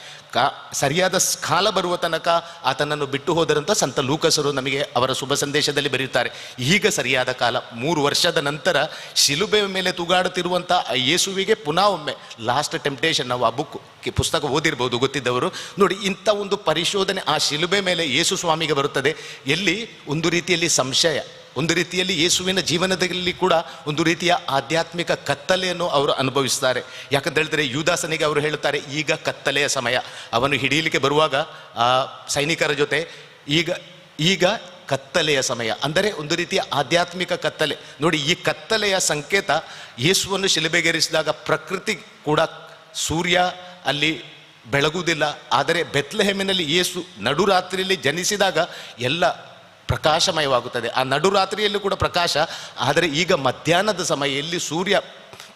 ಸರಿಯಾದ ಕಾಲ ಬರುವ ತನಕ ಆತನನ್ನು ಬಿಟ್ಟು ಹೋದರಂತ ಸಂತ ಲೂಕಸರು ನಮಗೆ ಅವರ ಶುಭ ಸಂದೇಶದಲ್ಲಿ ಬರೆಯುತ್ತಾರೆ. ಈಗ ಸರಿಯಾದ ಕಾಲ, 3 ವರ್ಷದ ನಂತರ ಶಿಲುಬೆ ಮೇಲೆ ತೂಗಾಡುತ್ತಿರುವಂಥ ಯೇಸುವಿಗೆ ಪುನಃ ಒಮ್ಮೆ ಲಾಸ್ಟ್ ಟೆಂಪ್ಟೇಷನ್. ನಾವು ಆ ಬುಕ್ ಪುಸ್ತಕ ಓದಿರ್ಬೋದು ಗೊತ್ತಿದ್ದವರು. ನೋಡಿ, ಇಂಥ ಒಂದು ಪರಿಶೋಧನೆ ಆ ಶಿಲುಬೆ ಮೇಲೆ ಯೇಸು ಸ್ವಾಮಿಗೆ ಬರುತ್ತದೆ. ಎಲ್ಲಿ ಒಂದು ರೀತಿಯಲ್ಲಿ ಸಂಶಯ, ಒಂದು ರೀತಿಯಲ್ಲಿ ಯೇಸುವಿನ ಜೀವನದಲ್ಲಿ ಕೂಡ ಒಂದು ರೀತಿಯ ಆಧ್ಯಾತ್ಮಿಕ ಕತ್ತಲೆಯನ್ನು ಅವರು ಅನುಭವಿಸ್ತಾರೆ. ಯಾಕಂತ ಹೇಳಿದರೆ ಯೂದಾಸನಿಗೆ ಅವರು ಹೇಳುತ್ತಾರೆ, ಈಗ ಕತ್ತಲೆಯ ಸಮಯ. ಅವನು ಹಿಡಿಯಲಿಕ್ಕೆ ಬರುವಾಗ ಆ ಸೈನಿಕರ ಜೊತೆ ಈಗ ಈಗ ಕತ್ತಲೆಯ ಸಮಯ, ಅಂದರೆ ಒಂದು ರೀತಿಯ ಆಧ್ಯಾತ್ಮಿಕ ಕತ್ತಲೆ. ನೋಡಿ, ಈ ಕತ್ತಲೆಯ ಸಂಕೇತ ಯೇಸುವನ್ನು ಶಿಲುಬೆಗೇರಿಸಿದಾಗ ಪ್ರಕೃತಿ ಕೂಡ ಸೂರ್ಯ ಅಲ್ಲಿ ಬೆಳಗುವುದಿಲ್ಲ. ಆದರೆ ಬೆತ್ಲೆಹೇಮಿನಲ್ಲಿ ಯೇಸು ನಡುರಾತ್ರಿಯಲ್ಲಿ ಜನಿಸಿದಾಗ ಎಲ್ಲ ಪ್ರಕಾಶಮಯವಾಗುತ್ತದೆ. ಆ ನಡುರಾತ್ರಿಯಲ್ಲೂ ಕೂಡ ಪ್ರಕಾಶ. ಆದರೆ ಈಗ ಮಧ್ಯಾಹ್ನದ ಸಮಯ ಎಲ್ಲಿ ಸೂರ್ಯ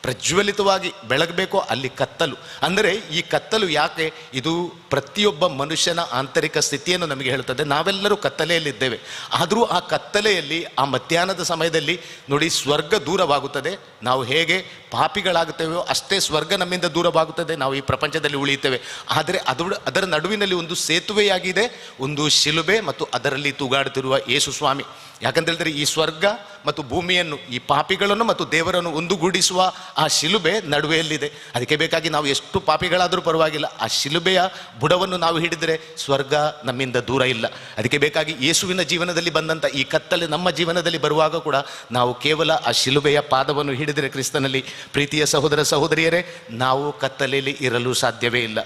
ಪ್ರಜ್ವಲಿತವಾಗಿ ಬೆಳಗಬೇಕೋ ಅಲ್ಲಿ ಕತ್ತಲು. ಅಂದರೆ ಈ ಕತ್ತಲು ಯಾಕೆ? ಇದು ಪ್ರತಿಯೊಬ್ಬ ಮನುಷ್ಯನ ಆಂತರಿಕ ಸ್ಥಿತಿಯನ್ನು ನಮಗೆ ಹೇಳುತ್ತದೆ. ನಾವೆಲ್ಲರೂ ಕತ್ತಲೆಯಲ್ಲಿದ್ದೇವೆ. ಆದರೂ ಆ ಕತ್ತಲೆಯಲ್ಲಿ, ಆ ಮಧ್ಯಾಹ್ನದ ಸಮಯದಲ್ಲಿ ನೋಡಿ, ಸ್ವರ್ಗ ದೂರವಾಗುತ್ತದೆ. ನಾವು ಹೇಗೆ ಪಾಪಿಗಳಾಗುತ್ತೇವೆಯೋ ಅಷ್ಟೇ ಸ್ವರ್ಗ ನಮ್ಮಿಂದ ದೂರವಾಗುತ್ತದೆ. ನಾವು ಈ ಪ್ರಪಂಚದಲ್ಲಿ ಉಳಿಯುತ್ತೇವೆ. ಆದರೆ ಅದರ ನಡುವಿನಲ್ಲಿ ಒಂದು ಸೇತುವೆಯಾಗಿದೆ, ಒಂದು ಶಿಲುಬೆ ಮತ್ತು ಅದರಲ್ಲಿ ತೂಗಾಡುತ್ತಿರುವ ಯೇಸು ಸ್ವಾಮಿ. ಯಾಕಂತ ಹೇಳಿದರೆ ಈ ಸ್ವರ್ಗ ಮತ್ತು ಭೂಮಿಯನ್ನು, ಈ ಪಾಪಿಗಳನ್ನು ಮತ್ತು ದೇವರನ್ನು ಒಂದುಗೂಡಿಸುವ ಆ ಶಿಲುಬೆ ನಡುವೆಯಲ್ಲಿದೆ. ಅದಕ್ಕೆ ಬೇಕಾಗಿ ನಾವು ಎಷ್ಟು ಪಾಪಿಗಳಾದರೂ ಪರವಾಗಿಲ್ಲ, ಆ ಶಿಲುಬೆಯ ಬುಡವನ್ನು ನಾವು ಹಿಡಿದರೆ ಸ್ವರ್ಗ ನಮ್ಮಿಂದ ದೂರ ಇಲ್ಲ. ಅದಕ್ಕೆ ಬೇಕಾಗಿ ಯೇಸುವಿನ ಜೀವನದಲ್ಲಿ ಬಂದಂಥ ಈ ಕತ್ತಲೆ ನಮ್ಮ ಜೀವನದಲ್ಲಿ ಬರುವಾಗ ಕೂಡ ನಾವು ಕೇವಲ ಆ ಶಿಲುಬೆಯ ಪಾದವನ್ನು ಹಿಡಿದರೆ, ಕ್ರಿಸ್ತನಲ್ಲಿ ಪ್ರೀತಿಯ ಸಹೋದರ ಸಹೋದರಿಯರೇ, ನಾವು ಕತ್ತಲೆಯಲ್ಲಿ ಇರಲು ಸಾಧ್ಯವೇ ಇಲ್ಲ.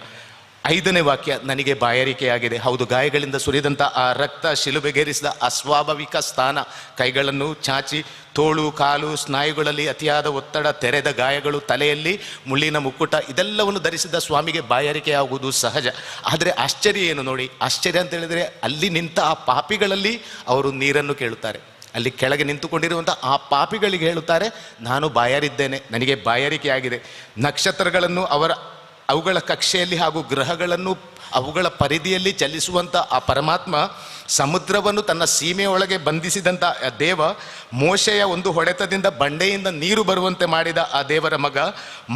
5ನೇ ವಾಕ್ಯ, ನನಗೆ ಬಾಯಾರಿಕೆಯಾಗಿದೆ. ಹೌದು, ಗಾಯಗಳಿಂದ ಸುರಿದಂಥ ಆ ರಕ್ತ, ಶಿಲುಬೆಗೇರಿಸಿದ ಅಸ್ವಾಭಾವಿಕ ಸ್ಥಾನ, ಕೈಗಳನ್ನು ಚಾಚಿ, ತೋಳು, ಕಾಲು, ಸ್ನಾಯುಗಳಲ್ಲಿ ಅತಿಯಾದ ಒತ್ತಡ, ತೆರೆದ ಗಾಯಗಳು, ತಲೆಯಲ್ಲಿ ಮುಳ್ಳಿನ ಮುಕ್ಕುಟ, ಇದೆಲ್ಲವನ್ನು ಧರಿಸಿದ ಸ್ವಾಮಿಗೆ ಬಾಯಾರಿಕೆಯಾಗುವುದು ಸಹಜ. ಆದರೆ ಆಶ್ಚರ್ಯ ಏನು ನೋಡಿ, ಆಶ್ಚರ್ಯ ಅಂತ ಹೇಳಿದರೆ ಅಲ್ಲಿ ನಿಂತ ಆ ಪಾಪಿಗಳಲ್ಲಿ ಅವರು ನೀರನ್ನು ಕೇಳುತ್ತಾರೆ. ಅಲ್ಲಿ ಕೆಳಗೆ ನಿಂತುಕೊಂಡಿರುವಂಥ ಆ ಪಾಪಿಗಳಿಗೆ ಹೇಳುತ್ತಾರೆ, ನಾನು ಬಾಯಾರಿದ್ದೇನೆ, ನನಗೆ ಬಾಯಾರಿಕೆಯಾಗಿದೆ. ನಕ್ಷತ್ರಗಳನ್ನು ಅವುಗಳ ಕಕ್ಷೆಯಲ್ಲಿ ಹಾಗೂ ಗ್ರಹಗಳನ್ನು ಅವುಗಳ ಪರಿಧಿಯಲ್ಲಿ ಚಲಿಸುವಂಥ ಆ ಪರಮಾತ್ಮ, ಸಮುದ್ರವನ್ನು ತನ್ನ ಸೀಮೆಯೊಳಗೆ ಬಂಧಿಸಿದಂಥ ದೇವ, ಮೋಶೆಯ ಒಂದು ಹೊಡೆತದಿಂದ ಬಂಡೆಯಿಂದ ನೀರು ಬರುವಂತೆ ಮಾಡಿದ ಆ ದೇವರ ಮಗ,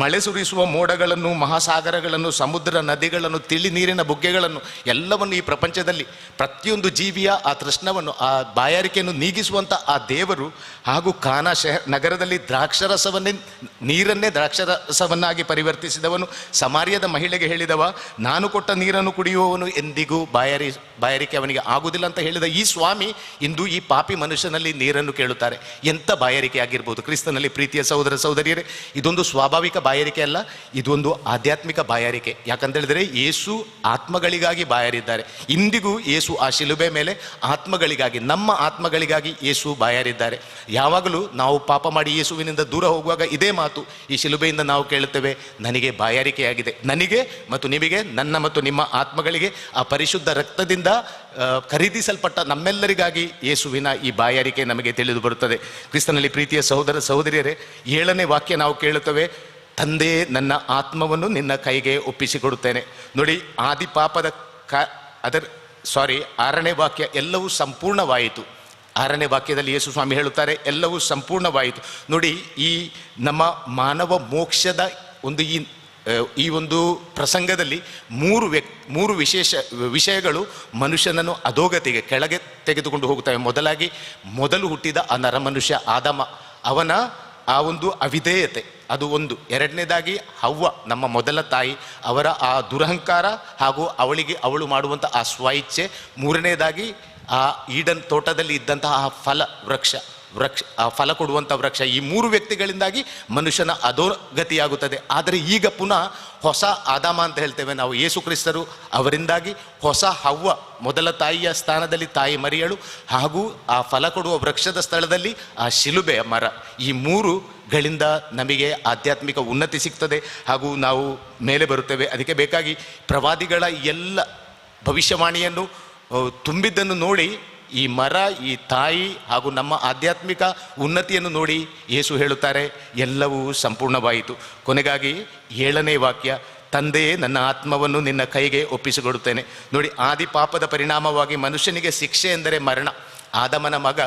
ಮಳೆ ಸುರಿಸುವ ಮೋಡಗಳನ್ನು, ಮಹಾಸಾಗರಗಳನ್ನು, ಸಮುದ್ರ ನದಿಗಳನ್ನು, ತಿಳಿ ನೀರಿನ ಬುಗ್ಗೆಗಳನ್ನು ಎಲ್ಲವನ್ನು, ಈ ಪ್ರಪಂಚದಲ್ಲಿ ಪ್ರತಿಯೊಂದು ಜೀವಿಯ ಆ ತೃಷ್ಣವನ್ನು, ಆ ಬಾಯಾರಿಕೆಯನ್ನು ನೀಗಿಸುವಂಥ ಆ ದೇವರು, ಹಾಗೂ ಕಾನಾ ನಗರದಲ್ಲಿ ದ್ರಾಕ್ಷರಸವನ್ನೇ, ನೀರನ್ನೇ ದ್ರಾಕ್ಷರಸವನ್ನಾಗಿ ಪರಿವರ್ತಿಸಿದವನು, ಸಮಾರ್ಯದ ಮಹಿಳೆಗೆ ಹೇಳಿದವ, ನಾನು ಕೊಟ್ಟ ನೀರನ್ನು ಕುಡಿಯುವವನು ಎಂದಿಗೂ ಬಾಯಾರಿಕೆ ಅವನಿಗೆ ಆಗುವುದಿಲ್ಲ ಅಂತ ಹೇಳಿದ ಈ ಸ್ವಾಮಿ ಇಂದು ಈ ಪಾಪಿ ಮನುಷ್ಯನಲ್ಲಿ ನೀರನ್ನು ಕೇಳುತ್ತಾರೆ. ಎಂಥ ಬಾಯಾರಿಕೆ ಆಗಿರ್ಬೋದು. ಕ್ರಿಸ್ತನಲ್ಲಿ ಪ್ರೀತಿಯ ಸಹೋದರ ಸಹೋದರಿಯರೇ, ಇದೊಂದು ಸ್ವಾಭಾವಿಕ ಬಾಯಾರಿಕೆ ಅಲ್ಲ, ಇದೊಂದು ಆಧ್ಯಾತ್ಮಿಕ ಬಾಯಾರಿಕೆ. ಯಾಕಂತೇಳಿದರೆ ಯೇಸು ಆತ್ಮಗಳಿಗಾಗಿ ಬಾಯಾರಿದ್ದಾರೆ. ಇಂದಿಗೂ ಯೇಸು ಆ ಶಿಲುಬೆ ಮೇಲೆ ಆತ್ಮಗಳಿಗಾಗಿ, ನಮ್ಮ ಆತ್ಮಗಳಿಗಾಗಿ ಯೇಸು ಬಾಯಾರಿದ್ದಾರೆ. ಯಾವಾಗಲೂ ನಾವು ಪಾಪ ಮಾಡಿ ಯೇಸುವಿನಿಂದ ದೂರ ಹೋಗುವಾಗ ಇದೇ ಮಾತು ಈ ಶಿಲುಬೆಯಿಂದ ನಾವು ಕೇಳುತ್ತೇವೆ, ನನಗೆ ಬಾಯಾರಿಕೆಯಾಗಿದೆ. ನನಗೆ ಮತ್ತು ನಿಮಗೆ, ನನ್ನ ಮತ್ತು ನಿಮ್ಮ ಆತ್ಮಗಳಿಗೆ ಆ ಪರಿಶುದ್ಧ ರಕ್ತದಿಂದ ಖರೀದಿಸಲ್ಪಟ್ಟ ನಮ್ಮೆಲ್ಲರಿಗಾಗಿ ಯೇಸುವಿನ ಈ ಬಾಯಾರಿಕೆ ನಮಗೆ ತಿಳಿದು ಬರುತ್ತದೆ. ಕ್ರಿಸ್ತನಲ್ಲಿ ಪ್ರೀತಿಯ ಸಹೋದರ ಸಹೋದರಿಯರೇ, 7ನೇ ವಾಕ್ಯ ನಾವು ಕೇಳುತ್ತೇವೆ, ತಂದೆ ನನ್ನ ಆತ್ಮವನ್ನು ನಿನ್ನ ಕೈಗೆ ಒಪ್ಪಿಸಿಕೊಡುತ್ತೇನೆ. ನೋಡಿ, ಆದಿ ಪಾಪದ 6ನೇ ವಾಕ್ಯ, ಎಲ್ಲವೂ ಸಂಪೂರ್ಣವಾಯಿತು. 6ನೇ ವಾಕ್ಯದಲ್ಲಿ ಯೇಸು ಸ್ವಾಮಿ ಹೇಳುತ್ತಾರೆ, ಎಲ್ಲವೂ ಸಂಪೂರ್ಣವಾಯಿತು. ನೋಡಿ, ಈ ನಮ್ಮ ಮಾನವ ಮೋಕ್ಷದ ಒಂದು ಈ ಒಂದು ಪ್ರಸಂಗದಲ್ಲಿ ಮೂರು ವಿಶೇಷ ವಿಷಯಗಳು ಮನುಷ್ಯನನ್ನು ಅಧೋಗತಿಗೆ, ಕೆಳಗೆ ತೆಗೆದುಕೊಂಡು ಹೋಗುತ್ತವೆ. ಮೊದಲಾಗಿ, ಮೊದಲು ಹುಟ್ಟಿದ ಆ ನರಮನುಷ್ಯ ಆದಮ, ಅವನ ಆ ಒಂದು ಅವಿಧೇಯತೆ, ಅದು ಒಂದು. ಎರಡನೇದಾಗಿ ಹವ್ವ, ನಮ್ಮ ಮೊದಲ ತಾಯಿ, ಅವರ ಆ ದುರಹಂಕಾರ ಹಾಗೂ ಅವಳು ಮಾಡುವಂಥ ಆ ಸ್ವಇಚ್ಛೆ. ಮೂರನೇದಾಗಿ ಆ ಈಡನ್ ತೋಟದಲ್ಲಿ ಇದ್ದಂತಹ ಆ ಫಲ ವೃಕ್ಷ, ಆ ಫಲ ಕೊಡುವಂಥ ವೃಕ್ಷ. ಈ 3 ವ್ಯಕ್ತಿಗಳಿಂದಾಗಿ ಮನುಷ್ಯನ ಅಧೋಗತಿಯಾಗುತ್ತದೆ. ಆದರೆ ಈಗ ಪುನಃ ಹೊಸ ಆದಾಮ ಅಂತ ಹೇಳ್ತೇವೆ ನಾವು, ಯೇಸು ಕ್ರಿಸ್ತರು, ಅವರಿಂದಾಗಿ ಹೊಸ ಹವ್ವ, ಮೊದಲ ತಾಯಿಯ ಸ್ಥಾನದಲ್ಲಿ ತಾಯಿ ಮರಿಯಳು, ಹಾಗೂ ಆ ಫಲ ಕೊಡುವ ವೃಕ್ಷದ ಸ್ಥಳದಲ್ಲಿ ಆ ಶಿಲುಬೆಯ ಮರ. ಈ 3ಗಳಿಂದ ನಮಗೆ ಆಧ್ಯಾತ್ಮಿಕ ಉನ್ನತಿ ಸಿಗ್ತದೆ ಹಾಗೂ ನಾವು ಮೇಲೆ ಬರುತ್ತೇವೆ. ಅದಕ್ಕೆ ಬೇಕಾಗಿ ಪ್ರವಾದಿಗಳ ಎಲ್ಲ ಭವಿಷ್ಯವಾಣಿಯನ್ನು ತುಂಬಿದ್ದನ್ನು ನೋಡಿ ಈ ಮರ, ಈ ತಾಯಿ ಹಾಗೂ ನಮ್ಮ ಆಧ್ಯಾತ್ಮಿಕ ಉನ್ನತಿಯನ್ನು ನೋಡಿ ಯೇಸು ಹೇಳುತ್ತಾರೆ, ಎಲ್ಲವೂ ಸಂಪೂರ್ಣವಾಯಿತು. ಕೊನೆಗಾಗಿ 7ನೇ ವಾಕ್ಯ, ತಂದೆಯೇ ನನ್ನ ಆತ್ಮವನ್ನು ನಿನ್ನ ಕೈಗೆ ಒಪ್ಪಿಸಿಕೊಡುತ್ತೇನೆ. ನೋಡಿ, ಆದಿ ಪಾಪದ ಪರಿಣಾಮವಾಗಿ ಮನುಷ್ಯನಿಗೆ ಶಿಕ್ಷೆ ಎಂದರೆ ಮರಣ. ಆದಮನ ಮಗ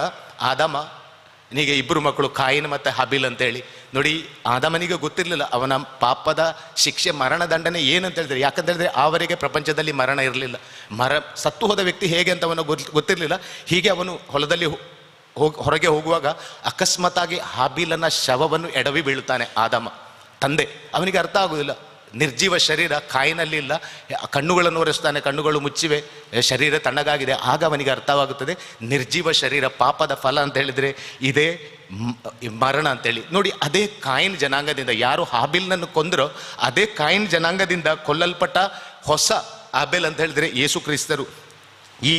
ಆದಮನಿಗೆ 2 ಮಕ್ಕಳು, ಕಾಯಿನ್ ಮತ್ತು ಹಬಿಲ್ ಅಂತೇಳಿ. ನೋಡಿ, ಆದಮನಿಗೆ ಗೊತ್ತಿರಲಿಲ್ಲ ಅವನ ಪಾಪದ ಶಿಕ್ಷೆ ಮರಣದಂಡನೆ ಏನಂತ ಹೇಳಿದ್ರೆ. ಯಾಕಂತ ಹೇಳಿದ್ರೆ ಆವರೆಗೆ ಪ್ರಪಂಚದಲ್ಲಿ ಮರಣ ಇರಲಿಲ್ಲ. ಸತ್ತು ಹೋದ ವ್ಯಕ್ತಿ ಹೇಗೆ ಅಂತ ಅವನು ಗೊತ್ತಿರಲಿಲ್ಲ. ಹೀಗೆ ಅವನು ಹೊಲದಲ್ಲಿ ಹೊರಗೆ ಹೋಗುವಾಗ ಅಕಸ್ಮಾತ್ತಾಗಿ ಹಾಬಿಲನ ಶವವನ್ನು ಎಡವಿ ಬೀಳುತ್ತಾನೆ ಆದಮ ತಂದೆ. ಅವನಿಗೆ ಅರ್ಥ ಆಗುವುದಿಲ್ಲ, ನಿರ್ಜೀವ ಶರೀರ ಕಾಯಿನಲ್ಲಿ ಇಲ್ಲ. ಕಣ್ಣುಗಳನ್ನು ಒರೆಸ್ತಾನೆ, ಕಣ್ಣುಗಳು ಮುಚ್ಚಿವೆ, ಶರೀರ ತಣ್ಣಗಾಗಿದೆ. ಆಗ ಅವನಿಗೆ ಅರ್ಥವಾಗುತ್ತದೆ, ನಿರ್ಜೀವ ಶರೀರ ಪಾಪದ ಫಲ ಅಂತ ಹೇಳಿದರೆ ಇದೇ ಮರಣ ಅಂತೇಳಿ. ನೋಡಿ, ಅದೇ ಕಾಯಿನ್ ಜನಾಂಗದಿಂದ ಯಾರು ಹಾಬಿಲ್ನನ್ನು ಕೊಂದರೋ ಅದೇ ಕಾಯಿನ್ ಜನಾಂಗದಿಂದ ಕೊಲ್ಲಲ್ಪಟ್ಟ ಹೊಸ ಆಬೆಲ್ ಅಂತ ಹೇಳಿದರೆ ಯೇಸು ಕ್ರಿಸ್ತರು ಈ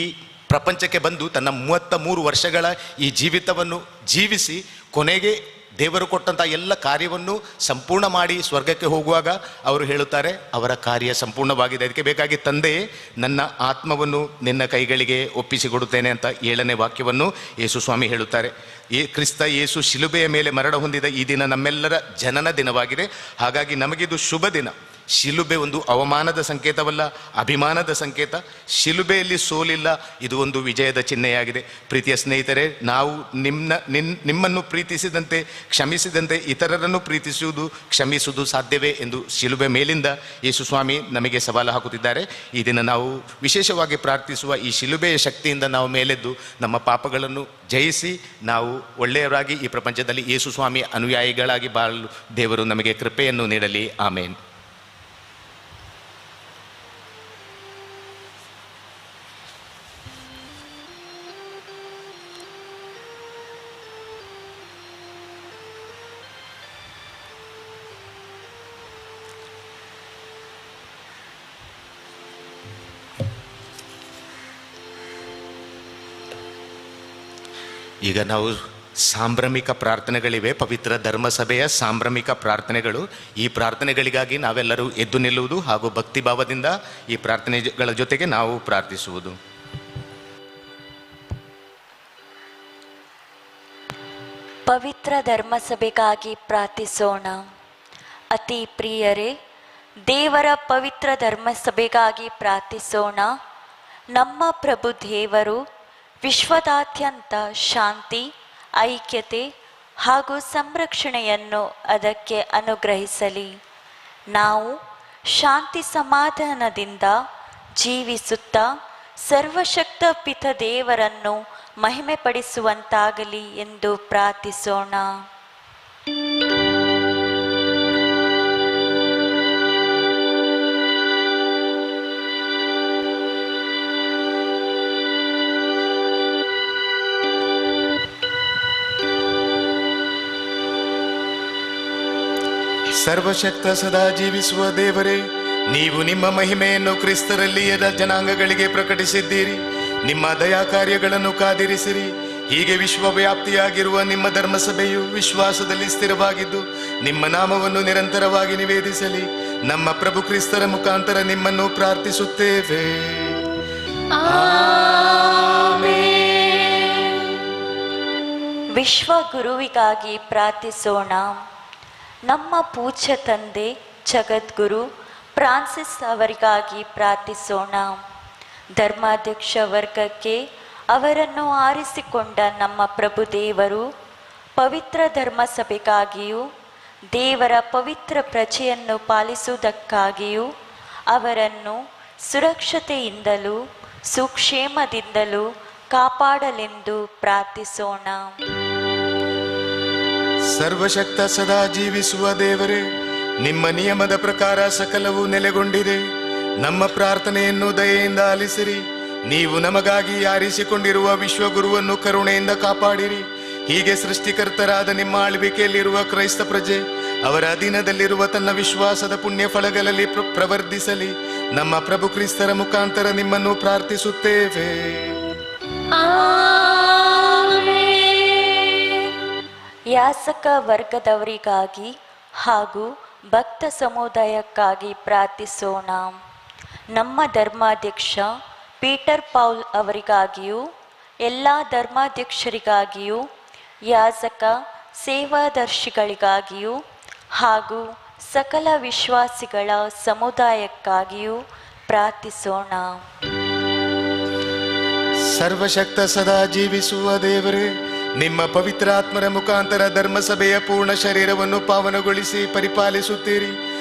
ಪ್ರಪಂಚಕ್ಕೆ ಬಂದು ತನ್ನ 33 ವರ್ಷಗಳ ಈ ಜೀವಿತವನ್ನು ಜೀವಿಸಿ ಕೊನೆಗೆ ದೇವರು ಕೊಟ್ಟಂಥ ಎಲ್ಲ ಕಾರ್ಯವನ್ನು ಸಂಪೂರ್ಣ ಮಾಡಿ ಸ್ವರ್ಗಕ್ಕೆ ಹೋಗುವಾಗ ಅವರು ಹೇಳುತ್ತಾರೆ, ಅವರ ಕಾರ್ಯ ಸಂಪೂರ್ಣವಾಗಿದೆ, ಅದಕ್ಕೆ ಬೇಕಾಗಿ ತಂದೆಯೇ ನನ್ನ ಆತ್ಮವನ್ನು ನಿನ್ನ ಕೈಗಳಿಗೆ ಒಪ್ಪಿಸಿಕೊಡುತ್ತೇನೆ ಅಂತ 7ನೇ ವಾಕ್ಯವನ್ನು ಯೇಸು ಸ್ವಾಮಿ ಹೇಳುತ್ತಾರೆ. ಈ ಕ್ರಿಸ್ತ ಯೇಸು ಶಿಲುಬೆಯ ಮೇಲೆ ಮರಣ ಹೊಂದಿದ ಈ ದಿನ ನಮ್ಮೆಲ್ಲರ ಜನನ ದಿನವಾಗಿದೆ. ಹಾಗಾಗಿ ನಮಗಿದು ಶುಭ ದಿನ. ಶಿಲುಬೆ ಒಂದು ಅವಮಾನದ ಸಂಕೇತವಲ್ಲ, ಅಭಿಮಾನದ ಸಂಕೇತ. ಶಿಲುಬೆಯಲ್ಲಿ ಸೋಲಿಲ್ಲ, ಇದು ಒಂದು ವಿಜಯದ ಚಿಹ್ನೆಯಾಗಿದೆ. ಪ್ರೀತಿಯ ಸ್ನೇಹಿತರೆ, ನಾವು ನಿಮ್ಮನ್ನು ಪ್ರೀತಿಸಿದಂತೆ, ಕ್ಷಮಿಸಿದಂತೆ ಇತರರನ್ನು ಪ್ರೀತಿಸುವುದು, ಕ್ಷಮಿಸುವುದು ಸಾಧ್ಯವೇ ಎಂದು ಶಿಲುಬೆ ಮೇಲಿಂದ ಯೇಸುಸ್ವಾಮಿ ನಮಗೆ ಸವಾಲು ಹಾಕುತ್ತಿದ್ದಾರೆ. ಈ ದಿನ ನಾವು ವಿಶೇಷವಾಗಿ ಪ್ರಾರ್ಥಿಸುವ ಈ ಶಿಲುಬೆಯ ಶಕ್ತಿಯಿಂದ ನಾವು ಮೇಲೆದ್ದು ನಮ್ಮ ಪಾಪಗಳನ್ನು ಜಯಿಸಿ ನಾವು ಒಳ್ಳೆಯವರಾಗಿ ಈ ಪ್ರಪಂಚದಲ್ಲಿ ಯೇಸುಸ್ವಾಮಿ ಅನುಯಾಯಿಗಳಾಗಿ ಬಾಳಲು ದೇವರು ನಮಗೆ ಕೃಪೆಯನ್ನು ನೀಡಲಿ. ಆಮೇನ್. ಈಗ ನಾವು ಸಾಂಭ್ರಮಿಕ ಪ್ರಾರ್ಥನೆಗಳಿವೆ, ಪವಿತ್ರ ಧರ್ಮಸಭೆಯ ಸಾಂಭ್ರಮಿಕ ಪ್ರಾರ್ಥನೆಗಳು. ಈ ಪ್ರಾರ್ಥನೆಗಳಿಗಾಗಿ ನಾವೆಲ್ಲರೂ ಎದ್ದು ನಿಲ್ಲುವುದು ಹಾಗೂ ಭಕ್ತಿಭಾವದಿಂದ ಈ ಪ್ರಾರ್ಥನೆಗಳ ಜೊತೆಗೆ ನಾವು ಪ್ರಾರ್ಥಿಸುವುದು.
ಪವಿತ್ರ ಧರ್ಮಸಭೆಗಾಗಿ ಪ್ರಾರ್ಥಿಸೋಣ. ಅತಿ ಪ್ರಿಯರೇ, ದೇವರ ಪವಿತ್ರ ಧರ್ಮಸಭೆಗಾಗಿ ಪ್ರಾರ್ಥಿಸೋಣ. ನಮ್ಮ ಪ್ರಭು ದೇವರು ವಿಶ್ವದಾದ್ಯಂತ ಶಾಂತಿ, ಐಕ್ಯತೆ ಹಾಗೂ ಸಂರಕ್ಷಣೆಯನ್ನು ಅದಕ್ಕೆ ಅನುಗ್ರಹಿಸಲಿ. ನಾವು ಶಾಂತಿ ಸಮಾಧಾನದಿಂದ ಜೀವಿಸುತ್ತಾ ಸರ್ವಶಕ್ತ ಪಿತ ದೇವರನ್ನು ಮಹಿಮೆಪಡಿಸುವಂತಾಗಲಿ ಎಂದು ಪ್ರಾರ್ಥಿಸೋಣ.
ಸರ್ವಶಕ್ತ ಸದಾ ಜೀವಿಸುವ ದೇವರೇ, ನೀವು ನಿಮ್ಮ ಮಹಿಮೆಯನ್ನು ಕ್ರಿಸ್ತರಲ್ಲಿ ಎಲ್ಲ ಜನಾಂಗಗಳಿಗೆ ಪ್ರಕಟಿಸಿದ್ದೀರಿ. ನಿಮ್ಮ ದಯಾ ಕಾರ್ಯಗಳನ್ನು ಕಾದಿರಿಸಿರಿ. ಹೀಗೆ ವಿಶ್ವವ್ಯಾಪ್ತಿಯಾಗಿರುವ ನಿಮ್ಮ ಧರ್ಮಸಭೆಯು ವಿಶ್ವಾಸದಲ್ಲಿ ಸ್ಥಿರವಾಗಿದ್ದು ನಿಮ್ಮ ನಾಮವನ್ನು ನಿರಂತರವಾಗಿ ನಿವೇದಿಸಲಿ. ನಮ್ಮ ಪ್ರಭು ಕ್ರಿಸ್ತರ ಮುಖಾಂತರ ನಿಮ್ಮನ್ನು ಪ್ರಾರ್ಥಿಸುತ್ತೇವೆ.
ವಿಶ್ವಗುರುವಿಗಾಗಿ ಪ್ರಾರ್ಥಿಸೋಣ. ನಮ್ಮ ಪೂಜ್ಯ ತಂದೆ ಜಗದ್ಗುರು ಫ್ರಾನ್ಸಿಸ್ ಅವರಿಗಾಗಿ ಪ್ರಾರ್ಥಿಸೋಣ. ಧರ್ಮಾಧ್ಯಕ್ಷ ವರ್ಗಕ್ಕೆ ಅವರನ್ನು ಆರಿಸಿಕೊಂಡ ನಮ್ಮ ಪ್ರಭುದೇವರು ಪವಿತ್ರ ಧರ್ಮಸಭೆಗಾಗಿಯೂ ದೇವರ ಪವಿತ್ರ ಪ್ರಜೆಯನ್ನು ಪಾಲಿಸುವುದಕ್ಕಾಗಿಯೂ ಅವರನ್ನು ಸುರಕ್ಷತೆಯಿಂದಲೂ ಸುಕ್ಷೇಮದಿಂದಲೂ ಕಾಪಾಡಲೆಂದು ಪ್ರಾರ್ಥಿಸೋಣ.
ಸರ್ವಶಕ್ತ ಸದಾ ಜೀವಿಸುವ ದೇವರೇ, ನಿಮ್ಮ ನಿಯಮದ ಪ್ರಕಾರ ಸಕಲವೂ ನೆಲೆಗೊಂಡಿದೆ. ನಮ್ಮ ಪ್ರಾರ್ಥನೆಯನ್ನು ದಯೆಯಿಂದ ಆಲಿಸಿರಿ. ನೀವು ನಮಗಾಗಿ ಆರಿಸಿಕೊಂಡಿರುವ ವಿಶ್ವಗುರುವನ್ನು ಕರುಣೆಯಿಂದ ಕಾಪಾಡಿರಿ. ಹೀಗೆ ಸೃಷ್ಟಿಕರ್ತರಾದ ನಿಮ್ಮ ಆಳ್ವಿಕೆಯಲ್ಲಿರುವ ಕ್ರೈಸ್ತ ಪ್ರಜೆ ಅವರ ಅಧೀನದಲ್ಲಿರುವ ತನ್ನ ವಿಶ್ವಾಸದ ಪುಣ್ಯ ಫಲಗಳಲ್ಲಿ ಪ್ರವರ್ಧಿಸಲಿ. ನಮ್ಮ ಪ್ರಭು ಕ್ರಿಸ್ತರ ಮುಖಾಂತರ ನಿಮ್ಮನ್ನು ಪ್ರಾರ್ಥಿಸುತ್ತೇವೆ.
ಯಾಸಕ ವರ್ಗದವರಿಗಾಗಿ ಹಾಗೂ ಭಕ್ತ ಸಮುದಾಯಕ್ಕಾಗಿ ಪ್ರಾರ್ಥಿಸೋಣ. ನಮ್ಮ ಧರ್ಮಾಧ್ಯಕ್ಷ ಪೀಟರ್ ಪೌಲ್ ಅವರಿಗಾಗಿಯೂ, ಎಲ್ಲ ಧರ್ಮಾಧ್ಯಕ್ಷರಿಗಾಗಿಯೂ, ಯಾಜಕ ಸೇವಾದರ್ಶಿಗಳಿಗಾಗಿಯೂ ಹಾಗೂ ಸಕಲ ವಿಶ್ವಾಸಿಗಳ ಸಮುದಾಯಕ್ಕಾಗಿಯೂ ಪ್ರಾರ್ಥಿಸೋಣ.
ಸರ್ವಶಕ್ತ ಸದಾ ಜೀವಿಸುವ ದೇವರೇ, ನಿಮ್ಮ ಪವಿತ್ರಾತ್ಮರ ಮುಖಾಂತರ ಧರ್ಮಸಭೆಯ ಪೂರ್ಣ ಶರೀರವನ್ನು ಪಾವನಗೊಳಿಸಿ ಪರಿಪಾಲಿಸುತ್ತೀರಿ.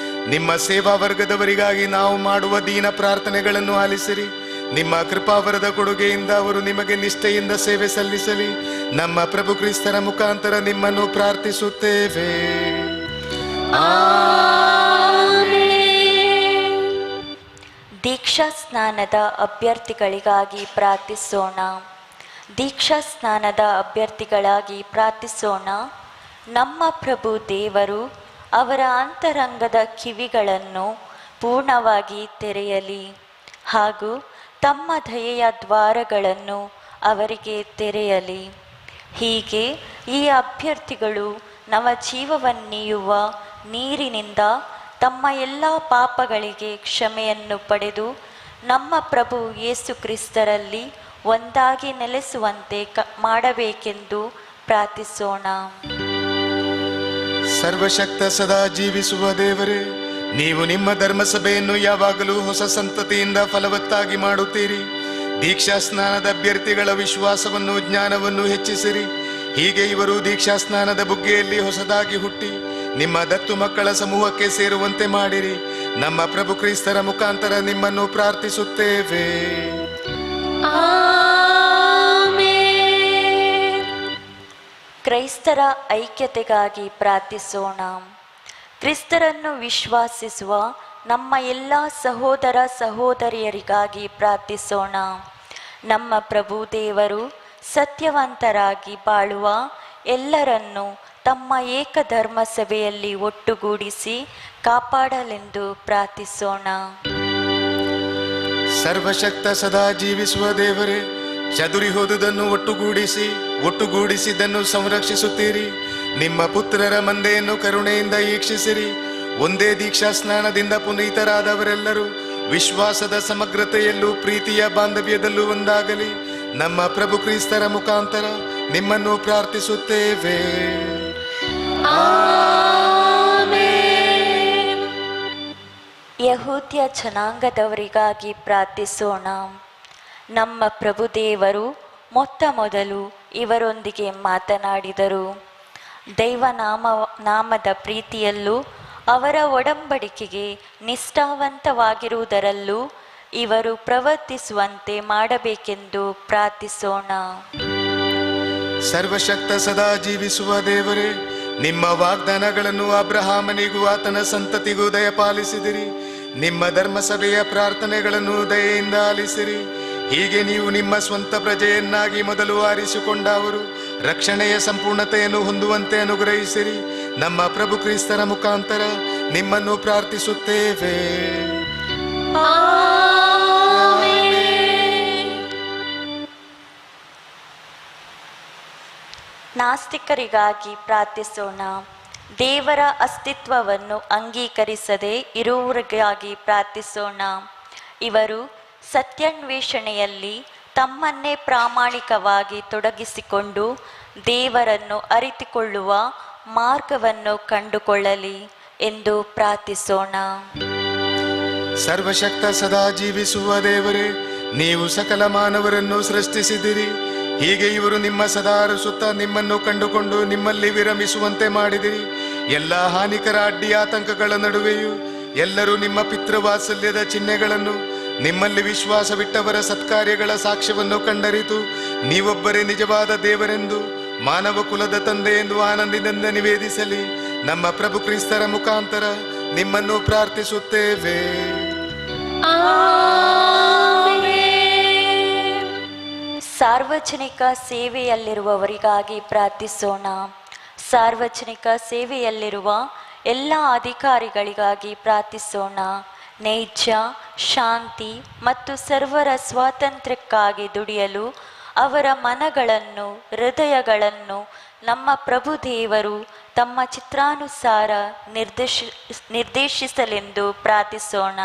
ನಿಮ್ಮ ಸೇವಾ ವರ್ಗದವರಿಗಾಗಿ ನಾವು ಮಾಡುವ ದೀನ ಪ್ರಾರ್ಥನೆಗಳನ್ನು ಆಲಿಸಿರಿ. ನಿಮ್ಮ ಕೃಪಾವರದ ಕೊಡುಗೆಯಿಂದ ಅವರು ನಿಮಗೆ ನಿಷ್ಠೆಯಿಂದ ಸೇವೆ ಸಲ್ಲಿಸಲಿ. ನಮ್ಮ ಪ್ರಭು ಕ್ರಿಸ್ತರ ಮುಖಾಂತರ ನಿಮ್ಮನ್ನು ಪ್ರಾರ್ಥಿಸುತ್ತೇವೆ.
ದೀಕ್ಷಾ ಸ್ನಾನದ ಅಭ್ಯರ್ಥಿಗಳಿಗಾಗಿ ಪ್ರಾರ್ಥಿಸೋಣ. ದೀಕ್ಷಾ ಸ್ನಾನದ ಅಭ್ಯರ್ಥಿಗಳಾಗಿ ಪ್ರಾರ್ಥಿಸೋಣ. ನಮ್ಮ ಪ್ರಭು ದೇವರು ಅವರ ಅಂತರಂಗದ ಕಿವಿಗಳನ್ನು ಪೂರ್ಣವಾಗಿ ತೆರೆಯಲಿ ಹಾಗೂ ತಮ್ಮ ದಯೆಯ ದ್ವಾರಗಳನ್ನು ಅವರಿಗೆ ತೆರೆಯಲಿ. ಹೀಗೆ ಈ ಅಭ್ಯರ್ಥಿಗಳು ನವಜೀವವನ್ನೀಯುವ ನೀರಿನಿಂದ ತಮ್ಮ ಎಲ್ಲ ಪಾಪಗಳಿಗೆ ಕ್ಷಮೆಯನ್ನು ಪಡೆದು ನಮ್ಮ ಪ್ರಭು ಯೇಸು ಕ್ರಿಸ್ತರಲ್ಲಿ ಒಂದಾಗಿ ನೆಲೆಸುವಂತೆ ಮಾಡಬೇಕೆಂದು ಪ್ರಾರ್ಥಿಸೋಣ.
ಸರ್ವಶಕ್ತ ಸದಾ ಜೀವಿಸುವ ದೇವರೇ, ನೀವು ನಿಮ್ಮ ಧರ್ಮಸಭೆಯನ್ನು ಯಾವಾಗಲೂ ಹೊಸ ಸಂತತಿಯಿಂದ ಫಲವತ್ತಾಗಿ ಮಾಡುತ್ತೀರಿ. ದೀಕ್ಷಾ ಸ್ನಾನದ ಅಭ್ಯರ್ಥಿಗಳ ವಿಶ್ವಾಸವನ್ನು ಜ್ಞಾನವನ್ನು ಹೆಚ್ಚಿಸಿರಿ. ಹೀಗೆ ಇವರು ದೀಕ್ಷಾ ಸ್ನಾನದ ಬುಗ್ಗೆಯಲ್ಲಿ ಹೊಸದಾಗಿ ಹುಟ್ಟಿ ನಿಮ್ಮ ದತ್ತು ಮಕ್ಕಳ ಸಮೂಹಕ್ಕೆ ಸೇರುವಂತೆ ಮಾಡಿರಿ. ನಮ್ಮ ಪ್ರಭು ಕ್ರಿಸ್ತರ ಮುಖಾಂತರ ನಿಮ್ಮನ್ನು ಪ್ರಾರ್ಥಿಸುತ್ತೇವೆ.
ಕ್ರೈಸ್ತರ ಐಕ್ಯತೆಗಾಗಿ ಪ್ರಾರ್ಥಿಸೋಣ. ಕ್ರಿಸ್ತರನ್ನು ವಿಶ್ವಾಸಿಸುವ ನಮ್ಮ ಎಲ್ಲ ಸಹೋದರ ಸಹೋದರಿಯರಿಗಾಗಿ ಪ್ರಾರ್ಥಿಸೋಣ. ನಮ್ಮ ಪ್ರಭು ದೇವರು ಸತ್ಯವಂತರಾಗಿ ಬಾಳುವ ಎಲ್ಲರನ್ನೂ ತಮ್ಮ ಏಕಧರ್ಮ ಸಭೆಯಲ್ಲಿ ಒಟ್ಟುಗೂಡಿಸಿ ಕಾಪಾಡಲೆಂದು ಪ್ರಾರ್ಥಿಸೋಣ.
ಸರ್ವಶಕ್ತ ಸದಾ ಜೀವಿಸುವ ದೇವರೇ, ಚದುರಿ ಹೋದುದನ್ನು ಒಟ್ಟುಗೂಡಿಸಿ ಒಟ್ಟುಗೂಡಿಸಿದ್ದನ್ನು ಸಂರಕ್ಷಿಸುತ್ತೀರಿ. ನಿಮ್ಮ ಪುತ್ರರ ಮಂದೆಯನ್ನು ಕರುಣೆಯಿಂದ ಈಕ್ಷಿಸಿರಿ. ಒಂದೇ ದೀಕ್ಷಾ ಸ್ನಾನದಿಂದ ಪುನೀತರಾದವರೆಲ್ಲರೂ ವಿಶ್ವಾಸದ ಸಮಗ್ರತೆಯಲ್ಲೂ ಪ್ರೀತಿಯ ಬಾಂಧವ್ಯದಲ್ಲೂ ಒಂದಾಗಲಿ. ನಮ್ಮ ಪ್ರಭು ಕ್ರಿಸ್ತರ ಮುಖಾಂತರ ನಿಮ್ಮನ್ನು ಪ್ರಾರ್ಥಿಸುತ್ತೇವೆ.
ಯಹೂದ್ಯ ಜನಾಂಗದವರಿಗಾಗಿ ಪ್ರಾರ್ಥಿಸೋಣ. ನಮ್ಮ ಪ್ರಭುದೇವರು ಮೊತ್ತ ಮೊದಲು ಇವರೊಂದಿಗೆ ಮಾತನಾಡಿದರು. ದೈವನಾಮ ನಾಮದ ಪ್ರೀತಿಯಲ್ಲೂ ಅವರ ಒಡಂಬಡಿಕೆಗೆ ನಿಷ್ಠಾವಂತವಾಗಿರುವುದರಲ್ಲೂ ಇವರು ಪ್ರವರ್ತಿಸುವಂತೆ ಮಾಡಬೇಕೆಂದು ಪ್ರಾರ್ಥಿಸೋಣ.
ಸರ್ವಶಕ್ತ ಸದಾ ಜೀವಿಸುವ ದೇವರೇ, ನಿಮ್ಮ ವಾಗ್ದಾನಗಳನ್ನು ಅಬ್ರಹಾಮನಿಗೂ ಆತನ ಸಂತತಿಗೂ ದಯಪಾಲಿಸಿದಿರಿ. ನಿಮ್ಮ ಧರ್ಮಸಭೆಯ ಪ್ರಾರ್ಥನೆಗಳನ್ನು ದಯೆಯಿಂದ ಆಲಿಸಿರಿ. ಹೀಗೆ ನೀವು ನಿಮ್ಮ ಸ್ವಂತ ಪ್ರಜೆಯನ್ನಾಗಿ ಮೊದಲು ಆರಿಸಿಕೊಂಡವರು ರಕ್ಷಣೆಯ ಸಂಪೂರ್ಣತೆಯನ್ನು ಹೊಂದುವಂತೆ ಅನುಗ್ರಹಿಸಿರಿ. ನಮ್ಮ ಪ್ರಭು ಕ್ರಿಸ್ತರ ಮುಖಾಂತರ ನಿಮ್ಮನ್ನು ಪ್ರಾರ್ಥಿಸುತ್ತೇವೆ.
ನಾಸ್ತಿಕರಿಗಾಗಿ ಪ್ರಾರ್ಥಿಸೋಣ. ದೇವರ ಅಸ್ತಿತ್ವವನ್ನು ಅಂಗೀಕರಿಸದೆ ಇರುವವರಿಗಾಗಿ ಪ್ರಾರ್ಥಿಸೋಣ. ಇವರು ಸತ್ಯಾನ್ವೇಷಣೆಯಲ್ಲಿ ತಮ್ಮನ್ನೇ ಪ್ರಾಮಾಣಿಕವಾಗಿ ತೊಡಗಿಸಿಕೊಂಡು ದೇವರನ್ನು ಅರಿತುಕೊಳ್ಳುವ ಮಾರ್ಗವನ್ನು ಕಂಡುಕೊಳ್ಳಲಿ ಎಂದು ಪ್ರಾರ್ಥಿಸೋಣ.
ಸರ್ವಶಕ್ತ ಸದಾ ಜೀವಿಸುವ ದೇವರೇ, ನೀವು ಸಕಲ ಮಾನವರನ್ನು ಸೃಷ್ಟಿಸಿದಿರಿ. ಹೀಗೆ ಇವರು ನಿಮ್ಮ ಸದಾ ಅರಸುತ್ತಾ ನಿಮ್ಮನ್ನು ಕಂಡುಕೊಂಡು ನಿಮ್ಮಲ್ಲಿ ವಿರಮಿಸುವಂತೆ ಮಾಡಿದಿರಿ. ಎಲ್ಲ ಹಾನಿಕರ ಅಡ್ಡಿ ಆತಂಕಗಳ ನಡುವೆಯೂ ಎಲ್ಲರೂ ನಿಮ್ಮ ಪಿತೃವಾತ್ಸಲ್ಯದ ಚಿಹ್ನೆಗಳನ್ನು, ನಿಮ್ಮಲ್ಲಿ ವಿಶ್ವಾಸವಿಟ್ಟವರ ಸತ್ಕಾರ್ಯಗಳ ಸಾಕ್ಷ್ಯವನ್ನು ಕಂಡರಿತು ನೀವೊಬ್ಬರೇ ನಿಜವಾದ ದೇವರೆಂದು, ಮಾನವ ಕುಲದ ತಂದೆ ಎಂದು ಆನಂದದಿಂದ ನಿವೇದಿಸಲಿ. ನಮ್ಮ ಪ್ರಭು ಕ್ರಿಸ್ತರ ಮುಖಾಂತರ ನಿಮ್ಮನ್ನು ಪ್ರಾರ್ಥಿಸುತ್ತೇವೆ.
ಸಾರ್ವಜನಿಕ ಸೇವೆಯಲ್ಲಿರುವವರಿಗಾಗಿ ಪ್ರಾರ್ಥಿಸೋಣ. ಸಾರ್ವಜನಿಕ ಸೇವೆಯಲ್ಲಿರುವ ಎಲ್ಲ ಅಧಿಕಾರಿಗಳಿಗಾಗಿ ಪ್ರಾರ್ಥಿಸೋಣ. ನೈಜ ಶಾಂತಿ ಮತ್ತು ಸರ್ವರ ಸ್ವಾತಂತ್ರ್ಯಕ್ಕಾಗಿ ದುಡಿಯಲು ಅವರ ಮನಗಳನ್ನು, ಹೃದಯಗಳನ್ನು ನಮ್ಮ ಪ್ರಭು ದೇವರು ತಮ್ಮ ಚಿತ್ರಾನುಸಾರ ನಿರ್ದೇಶಿಸಲೆಂದು ಪ್ರಾರ್ಥಿಸೋಣ.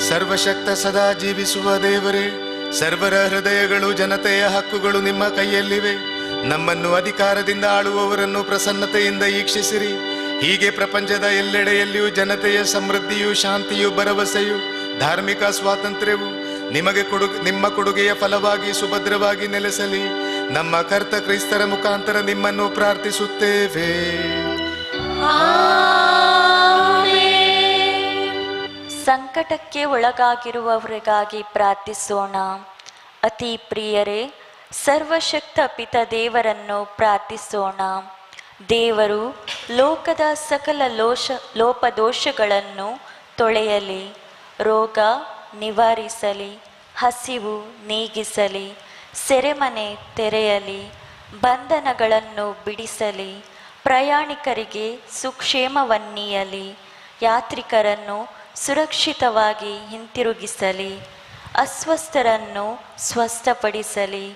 ಸರ್ವಶಕ್ತ ಸದಾ ಜೀವಿಸುವ ದೇವರೇ, ಸರ್ವರ ಹೃದಯಗಳು, ಜನತೆಯ ಹಕ್ಕುಗಳು ನಿಮ್ಮ ಕೈಯಲ್ಲಿವೆ. ನಮ್ಮನ್ನು ಅಧಿಕಾರದಿಂದ ಆಳುವವರನ್ನು ಪ್ರಸನ್ನತೆಯಿಂದ ಈಕ್ಷಿಸಿರಿ. ಹೀಗೆ ಪ್ರಪಂಚದ ಎಲ್ಲೆಡೆಯಲ್ಲಿಯೂ ಜನತೆಯ ಸಮೃದ್ಧಿಯು, ಶಾಂತಿಯು, ಭರವಸೆಯು, ಧಾರ್ಮಿಕ ಸ್ವಾತಂತ್ರ್ಯವು ನಿಮಗೆ ನಿಮ್ಮ ಕೊಡುಗೆಯ ಫಲವಾಗಿ ಸುಭದ್ರವಾಗಿ ನೆಲೆಸಲಿ. ನಮ್ಮ ಕರ್ತ ಕ್ರಿಸ್ತರ ಮುಖಾಂತರ ನಿಮ್ಮನ್ನು ಪ್ರಾರ್ಥಿಸುತ್ತೇವೆ.
ಸಂಕಟಕ್ಕೆ ಒಳಗಾಗಿರುವವರಿಗಾಗಿ ಪ್ರಾರ್ಥಿಸೋಣ. ಅತಿ ಪ್ರಿಯರೇ, ಸರ್ವಶಕ್ತ ಪಿತ ದೇವರನ್ನು ಪ್ರಾರ್ಥಿಸೋಣ. ದೇವರು ಲೋಕದ ಸಕಲ ಲೋಪದೋಷಗಳನ್ನು ತೊಳೆಯಲಿ, ರೋಗ ನಿವಾರಿಸಲಿ, ಹಸಿವು ನೀಗಿಸಲಿ, ಸೆರೆಮನೆ ತೆರೆಯಲಿ, ಬಂಧನಗಳನ್ನು ಬಿಡಿಸಲಿ, ಪ್ರಯಾಣಿಕರಿಗೆ ಸುಕ್ಷೇಮವನ್ನೀಯಲಿ, ಯಾತ್ರಿಕರನ್ನು ಸುರಕ್ಷಿತವಾಗಿ ಹಿಂತಿರುಗಿಸಲಿ, ಅಸ್ವಸ್ಥರನ್ನು ಸ್ವಸ್ಥಪಡಿಸಲಿ,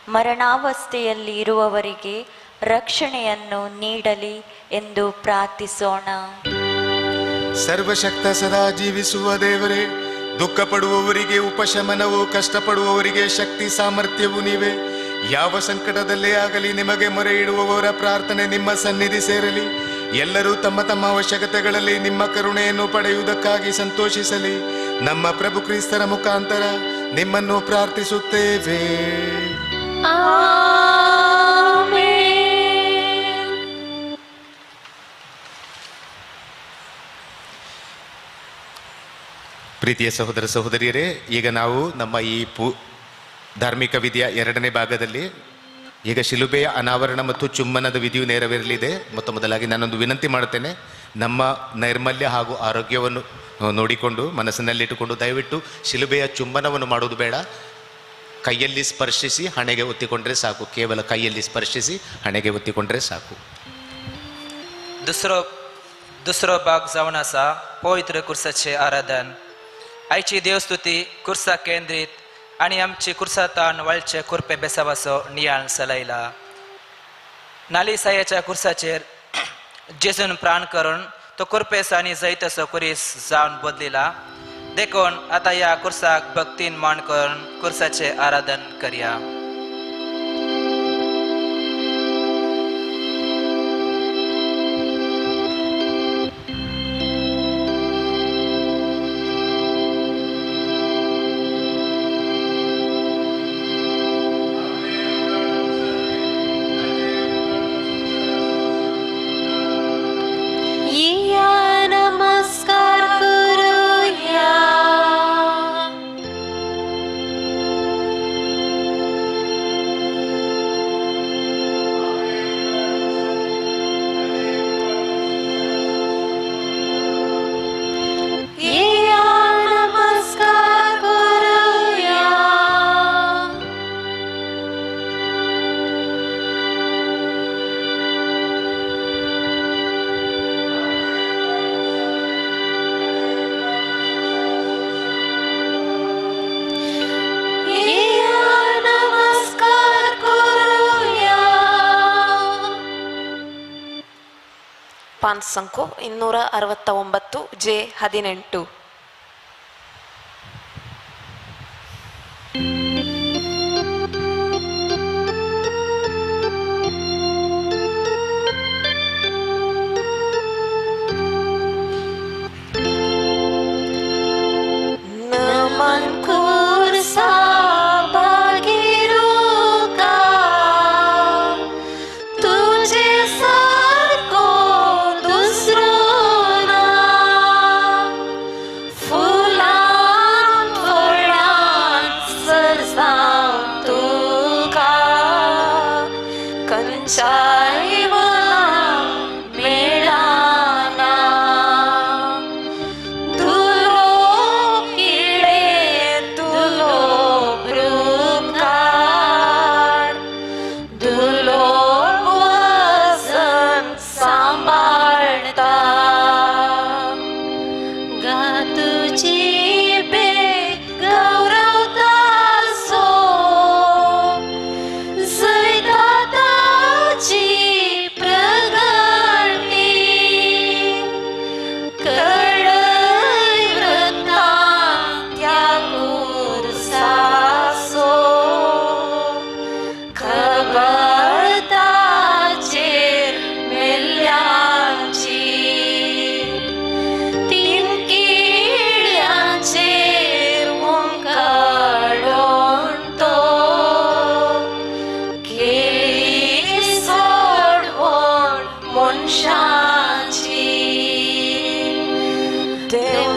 ಮರಣಾವಸ್ಥೆಯಲ್ಲಿ ಇರುವವರಿಗೆ ರಕ್ಷಣೆಯನ್ನು ನೀಡಲಿ ಎಂದು ಪ್ರಾರ್ಥಿಸೋಣ.
ಸರ್ವಶಕ್ತ ಸದಾ ಜೀವಿಸುವ ದೇವರೇ, ದುಃಖ ಪಡುವವರಿಗೆ ಉಪಶಮನವು, ಕಷ್ಟಪಡುವವರಿಗೆ ಶಕ್ತಿ ಸಾಮರ್ಥ್ಯವು ನೀವೇ. ಯಾವ ಸಂಕಟದಲ್ಲೇ ಆಗಲಿ ನಿಮಗೆ ಮೊರೆ ಇಡುವವರ ಪ್ರಾರ್ಥನೆ ನಿಮ್ಮ ಸನ್ನಿಧಿ ಸೇರಲಿ. ಎಲ್ಲರೂ ತಮ್ಮ ತಮ್ಮ ಅವಶ್ಯಕತೆಗಳಲ್ಲಿ ನಿಮ್ಮ ಕರುಣೆಯನ್ನು ಪಡೆಯುವುದಕ್ಕಾಗಿ ಸಂತೋಷಿಸಲಿ. ನಮ್ಮ ಪ್ರಭು ಕ್ರಿಸ್ತರ ಮುಖಾಂತರ ನಿಮ್ಮನ್ನು ಪ್ರಾರ್ಥಿಸುತ್ತೇವೆ. ಪ್ರೀತಿಯ ಸಹೋದರ ಸಹೋದರಿಯರೇ, ಈಗ ನಾವು ನಮ್ಮ ಈ ಧಾರ್ಮಿಕ ವಿಧಿಯ ಎರಡನೇ ಭಾಗದಲ್ಲಿ ಈಗ ಶಿಲುಬೆಯ ಅನಾವರಣ ಮತ್ತು ಚುಂಬನದ ವಿಧಿಯು ನೆರವೇರಲಿದೆ. ಮೊತ್ತ ಮೊದಲಾಗಿ ನಾನೊಂದು ವಿನಂತಿ ಮಾಡುತ್ತೇನೆ, ನಮ್ಮ ನೈರ್ಮಲ್ಯ ಹಾಗೂ ಆರೋಗ್ಯವನ್ನು ನೋಡಿಕೊಂಡು ಮನಸ್ಸಿನಲ್ಲಿಟ್ಟುಕೊಂಡು ದಯವಿಟ್ಟು ಶಿಲುಬೆಯ ಚುಂಬನವನ್ನು ಮಾಡುವುದು ಬೇಡ. ಕೈಯಲ್ಲಿ ಸ್ಪರ್ಶಿಸಿ ಹಣೆಗೆ ಒತ್ತಿಕೊಂಡ್ರೆ ಸಾಕು. ಕೇವಲ ಕೈಯಲ್ಲಿ ಸ್ಪರ್ಶಿಸಿ ಹಣೆಗೆ ಒತ್ತಿಕೊಂಡ್ರೆ ಸಾಕು.
दुसरो भाग जावन आसा पवित्र कुर्साचें आराधन. आयची देवस्तुती कुर्सा केंद्रीत आनी आमची कुर्सा ताण वाळचे कुर्पे बेसावाचो नियाळ चलयला. नालिसायाच्या कुर्साचेर जेजून प्राण करून तो कुर्पेस आनी जैताचो कुरीस जावन बदलिला. देखून आतां ह्या कुर्साक भक्तीन मान करून कुर्साचें आराधन करया.
ಪಾನ್ಸಂಕು 269 ಜೆ 18.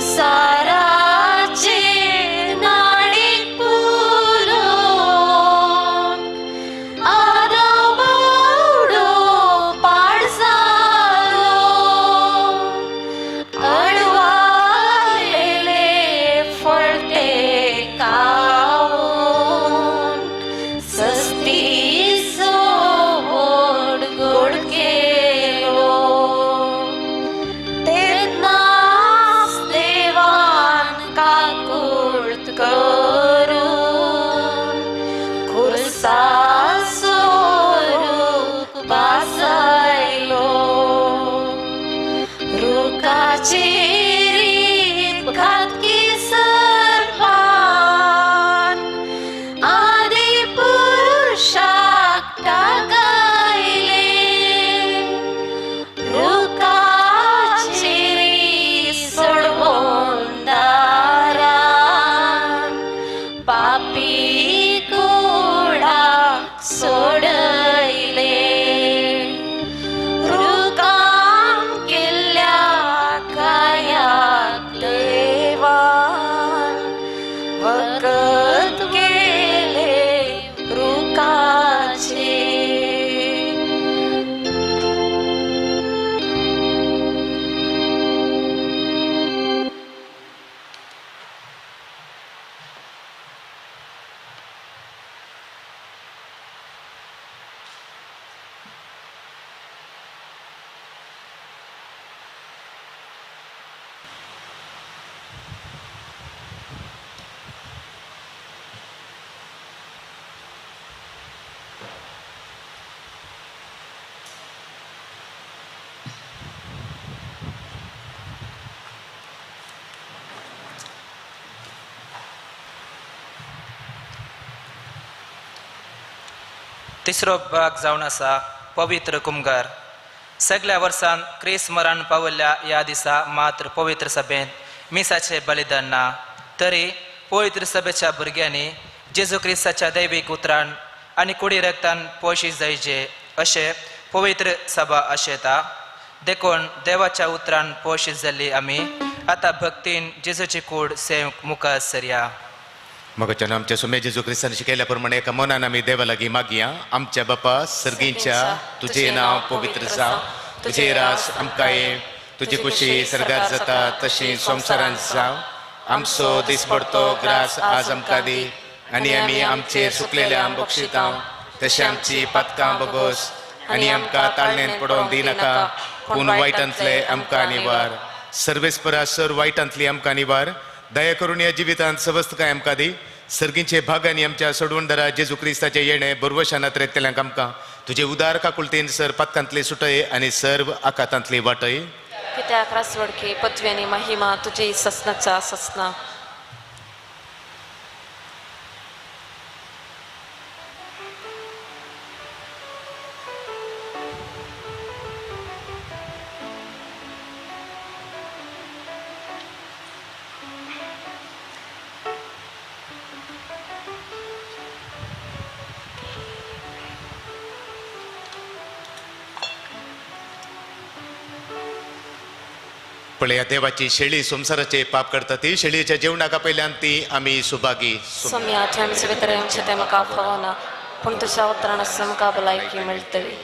संवसाराचे नाडीक पुरोवन आदाम बावडो पाड जालो अडवालेले फळते खावन सस्तीचो व्हड गोड केलो तेन्नाच देवान काकूळट करून खुर्साचो रूख बासायलो रुखाची रीत घातकी सर्पान आदी पुरुषाक टाकायले रुखाची रीत सोडवून दारान पापी कुडाक सोडयले रुखान केल्ल्या कायाक देवान वखद केले रुखाचे.
तिसरो भाग जावन आसा पवित्र कुमगार. सगल्या वर्सान क्रिस्त मरण पावल्ल्या ह्या दिसा मात्र पवित्र सभेंत मिसाचें बलिदान ना, तरी पवित्र सभेच्या भुरग्यांनी जेजू क्रिस्ताच्या दैवीक उतरान आनी कुडी रक्तान पोशीत जायचे अशें पवित्र सभा आशेता. देखून देवाच्या उतरान पोशीत जाल्ली आमी आतां भक्तीन जेजूची कूड सेवंक मुखार सरया.
मगच्यान आमच्या सुमे जेजू क्रिस्तान शिकयल्या प्रमाणे एका मनान आमी देवा लागीं मागया. आमच्या बापा सर्गींच्या, तुजें नांव पवित्र जावं, तुजें रास आमकां ये, तुजी खुशी सर्गार जाता तशी संवसारांत जावं. आमचो दिसपडतो ग्रास आज आमकां दी आनी आमी आमचेर सुकलेल्या बक्षितां तशें आमची पातकां बगोस आनी आमकां ताळणेंत पडोवन दिनाका, पूण वायटांतले आमकां निवार. सर्वेस्परा सर वायटांतली आमकां निवार. दया करून ह्या जिवितांत सवस्तकाय आमकां दी. सर्गींचे भागांनी आमच्या सोडवणदारा जेजू क्रिस्ताचें येणें बरवशान त्रेतल्यांक आमकां तुजे उदार काकुळतेन सर पातकांतले सुटय आनी सर्व आकातांतली वाटय.
कित्याक रासवडकी पदवी आनी महिमा तुजी ससनाचा ससना.
पळया देवाची शेळी संवसाराचे पाप करता ती शेळीच्या जेवणाका पयल्यान ती आमी सुभागी.
सोम्या आमचे भितर येवचें तें म्हाका फावना, पूण तुज्या उतरान आसून म्हाका भलायकी मेळटली.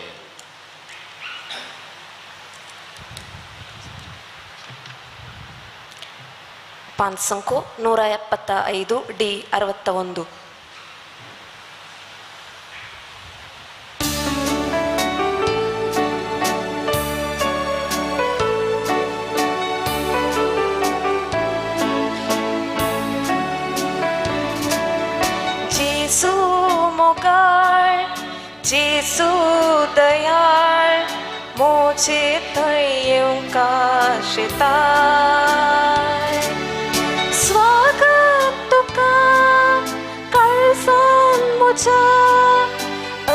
ಪಾನ್ಸಂಕು 175 ಡಿ 61. जेसू मोगाळ, जेसू दयाळ, मोजे थंय येवंक आशेताय. स्वागत तुका काळजान म्हज्या,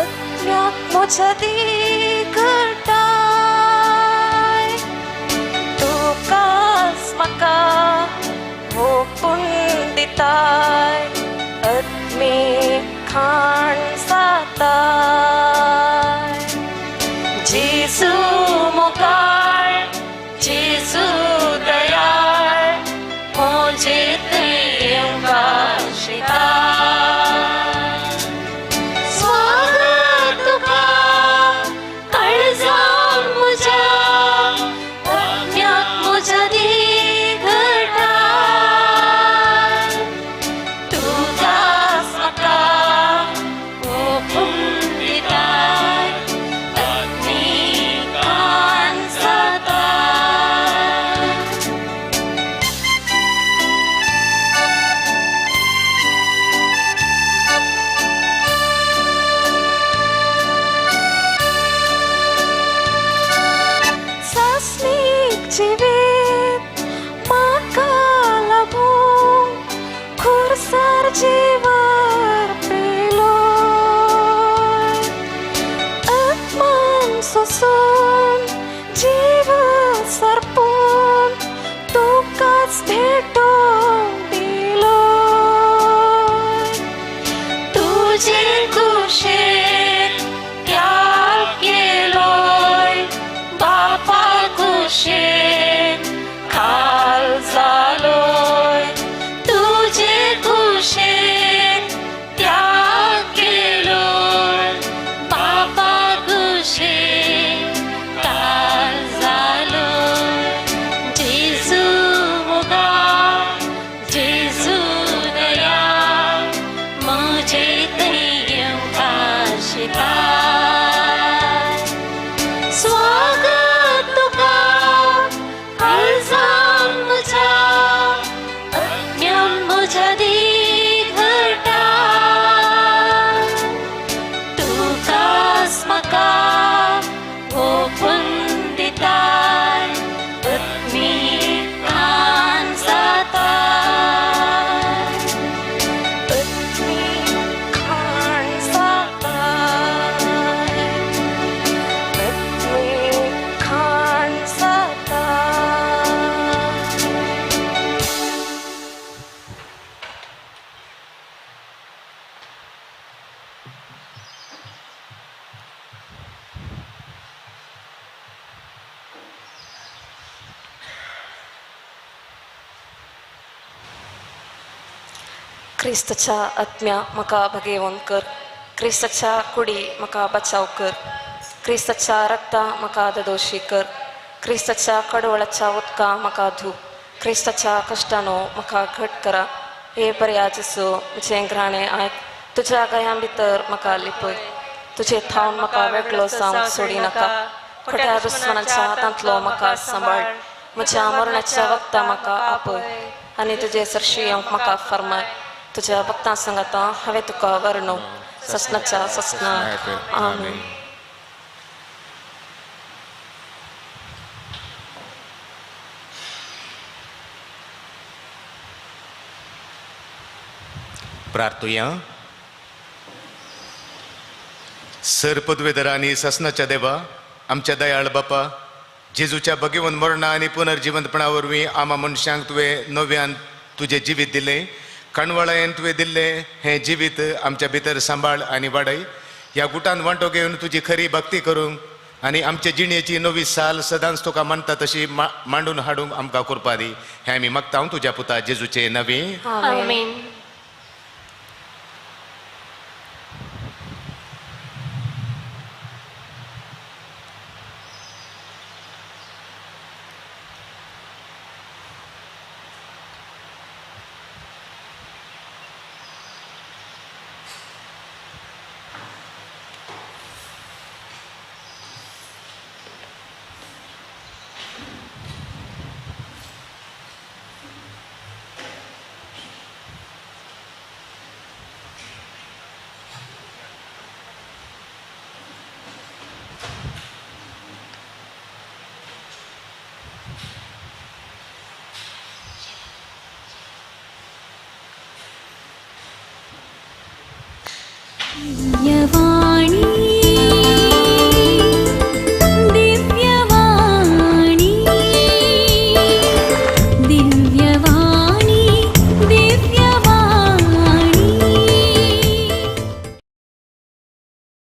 अज्ञात म्हज्या दिगटाय. तुकाच म्हाका ओपून दिताय, आत्मीक खाण जाताय. जेजू मोगाळ, जेजू दयाळ, सरपून तुकाच भेटोवन दिलो. तुजे कुशीन त्याग केलोय, बापा कुशीन खाल जालोय. तुजे कुशीन त्याग केलोय, बापा कुशीन खाल जालोय. जेजू मोगा, जेजू दया, म्हजे थंय येवंक आशिता. स्वागत तुका काळजान म्हज्या, अज्ञान म्हज्या घडटा. तुकाच म्हाका ओपून दिताय, आत्मीक खाण जाता, आत्मीक खाण जाता, आत्मीक खाण जाता. क्रिस्ताच्या आत्म्या म्हाका भगेवन कर, क्रिस्ताच्या कुडी म्हाका बचाव कर, क्रिस्ताच्या रक्ता म्हाका ददोशी कर, क्रिस्ताच्या कडवळाच्या उदका म्हाका धू, क्रिस्ताच्या कश्टानो म्हाका घट करा. हे पर्या जेसू म्हजें घराणें आयक, तुज्या गयां भितर म्हाका लिपय, तुजे थावन म्हाका वेगळो जावंक सोडी नाका. खोट्या दुस्मानाच्या हातांतलो म्हाका सांबाळ, म्हज्या मरणाच्या वखदां म्हाका आपय आनी तुजे सरशी येवंक म्हाका फर्माय. तुज्या भक्तां सांगाता हांवें तुका वर्णो ससनाच्या ससनाक. आमेन.
प्रार्थुया.
सर पदवेधर आनी ससनाच्या देवा, आमच्या दयाळ बापा, जेजूच्या भगेवन मरणा आनी पुनर्जिवंतपणा वरवीं आमा मनशांक तुवें नव्यान तुजें जिवीत दिलें. काणवळायेन तुवें दिल्लें हें जिवीत आमच्या भितर सांबाळ आनी वाडय. ह्या गुटान वांटो घेवन तुजी खरी भक्ती करूंक आनी आमचे जिणेची नवी साल सदांच तुका मानता तशी मांडून हाडूंक आमकां कृपा दी. हें आमी मागता तुज्या पुता जेजूचे नवी.
आमेन.
यवा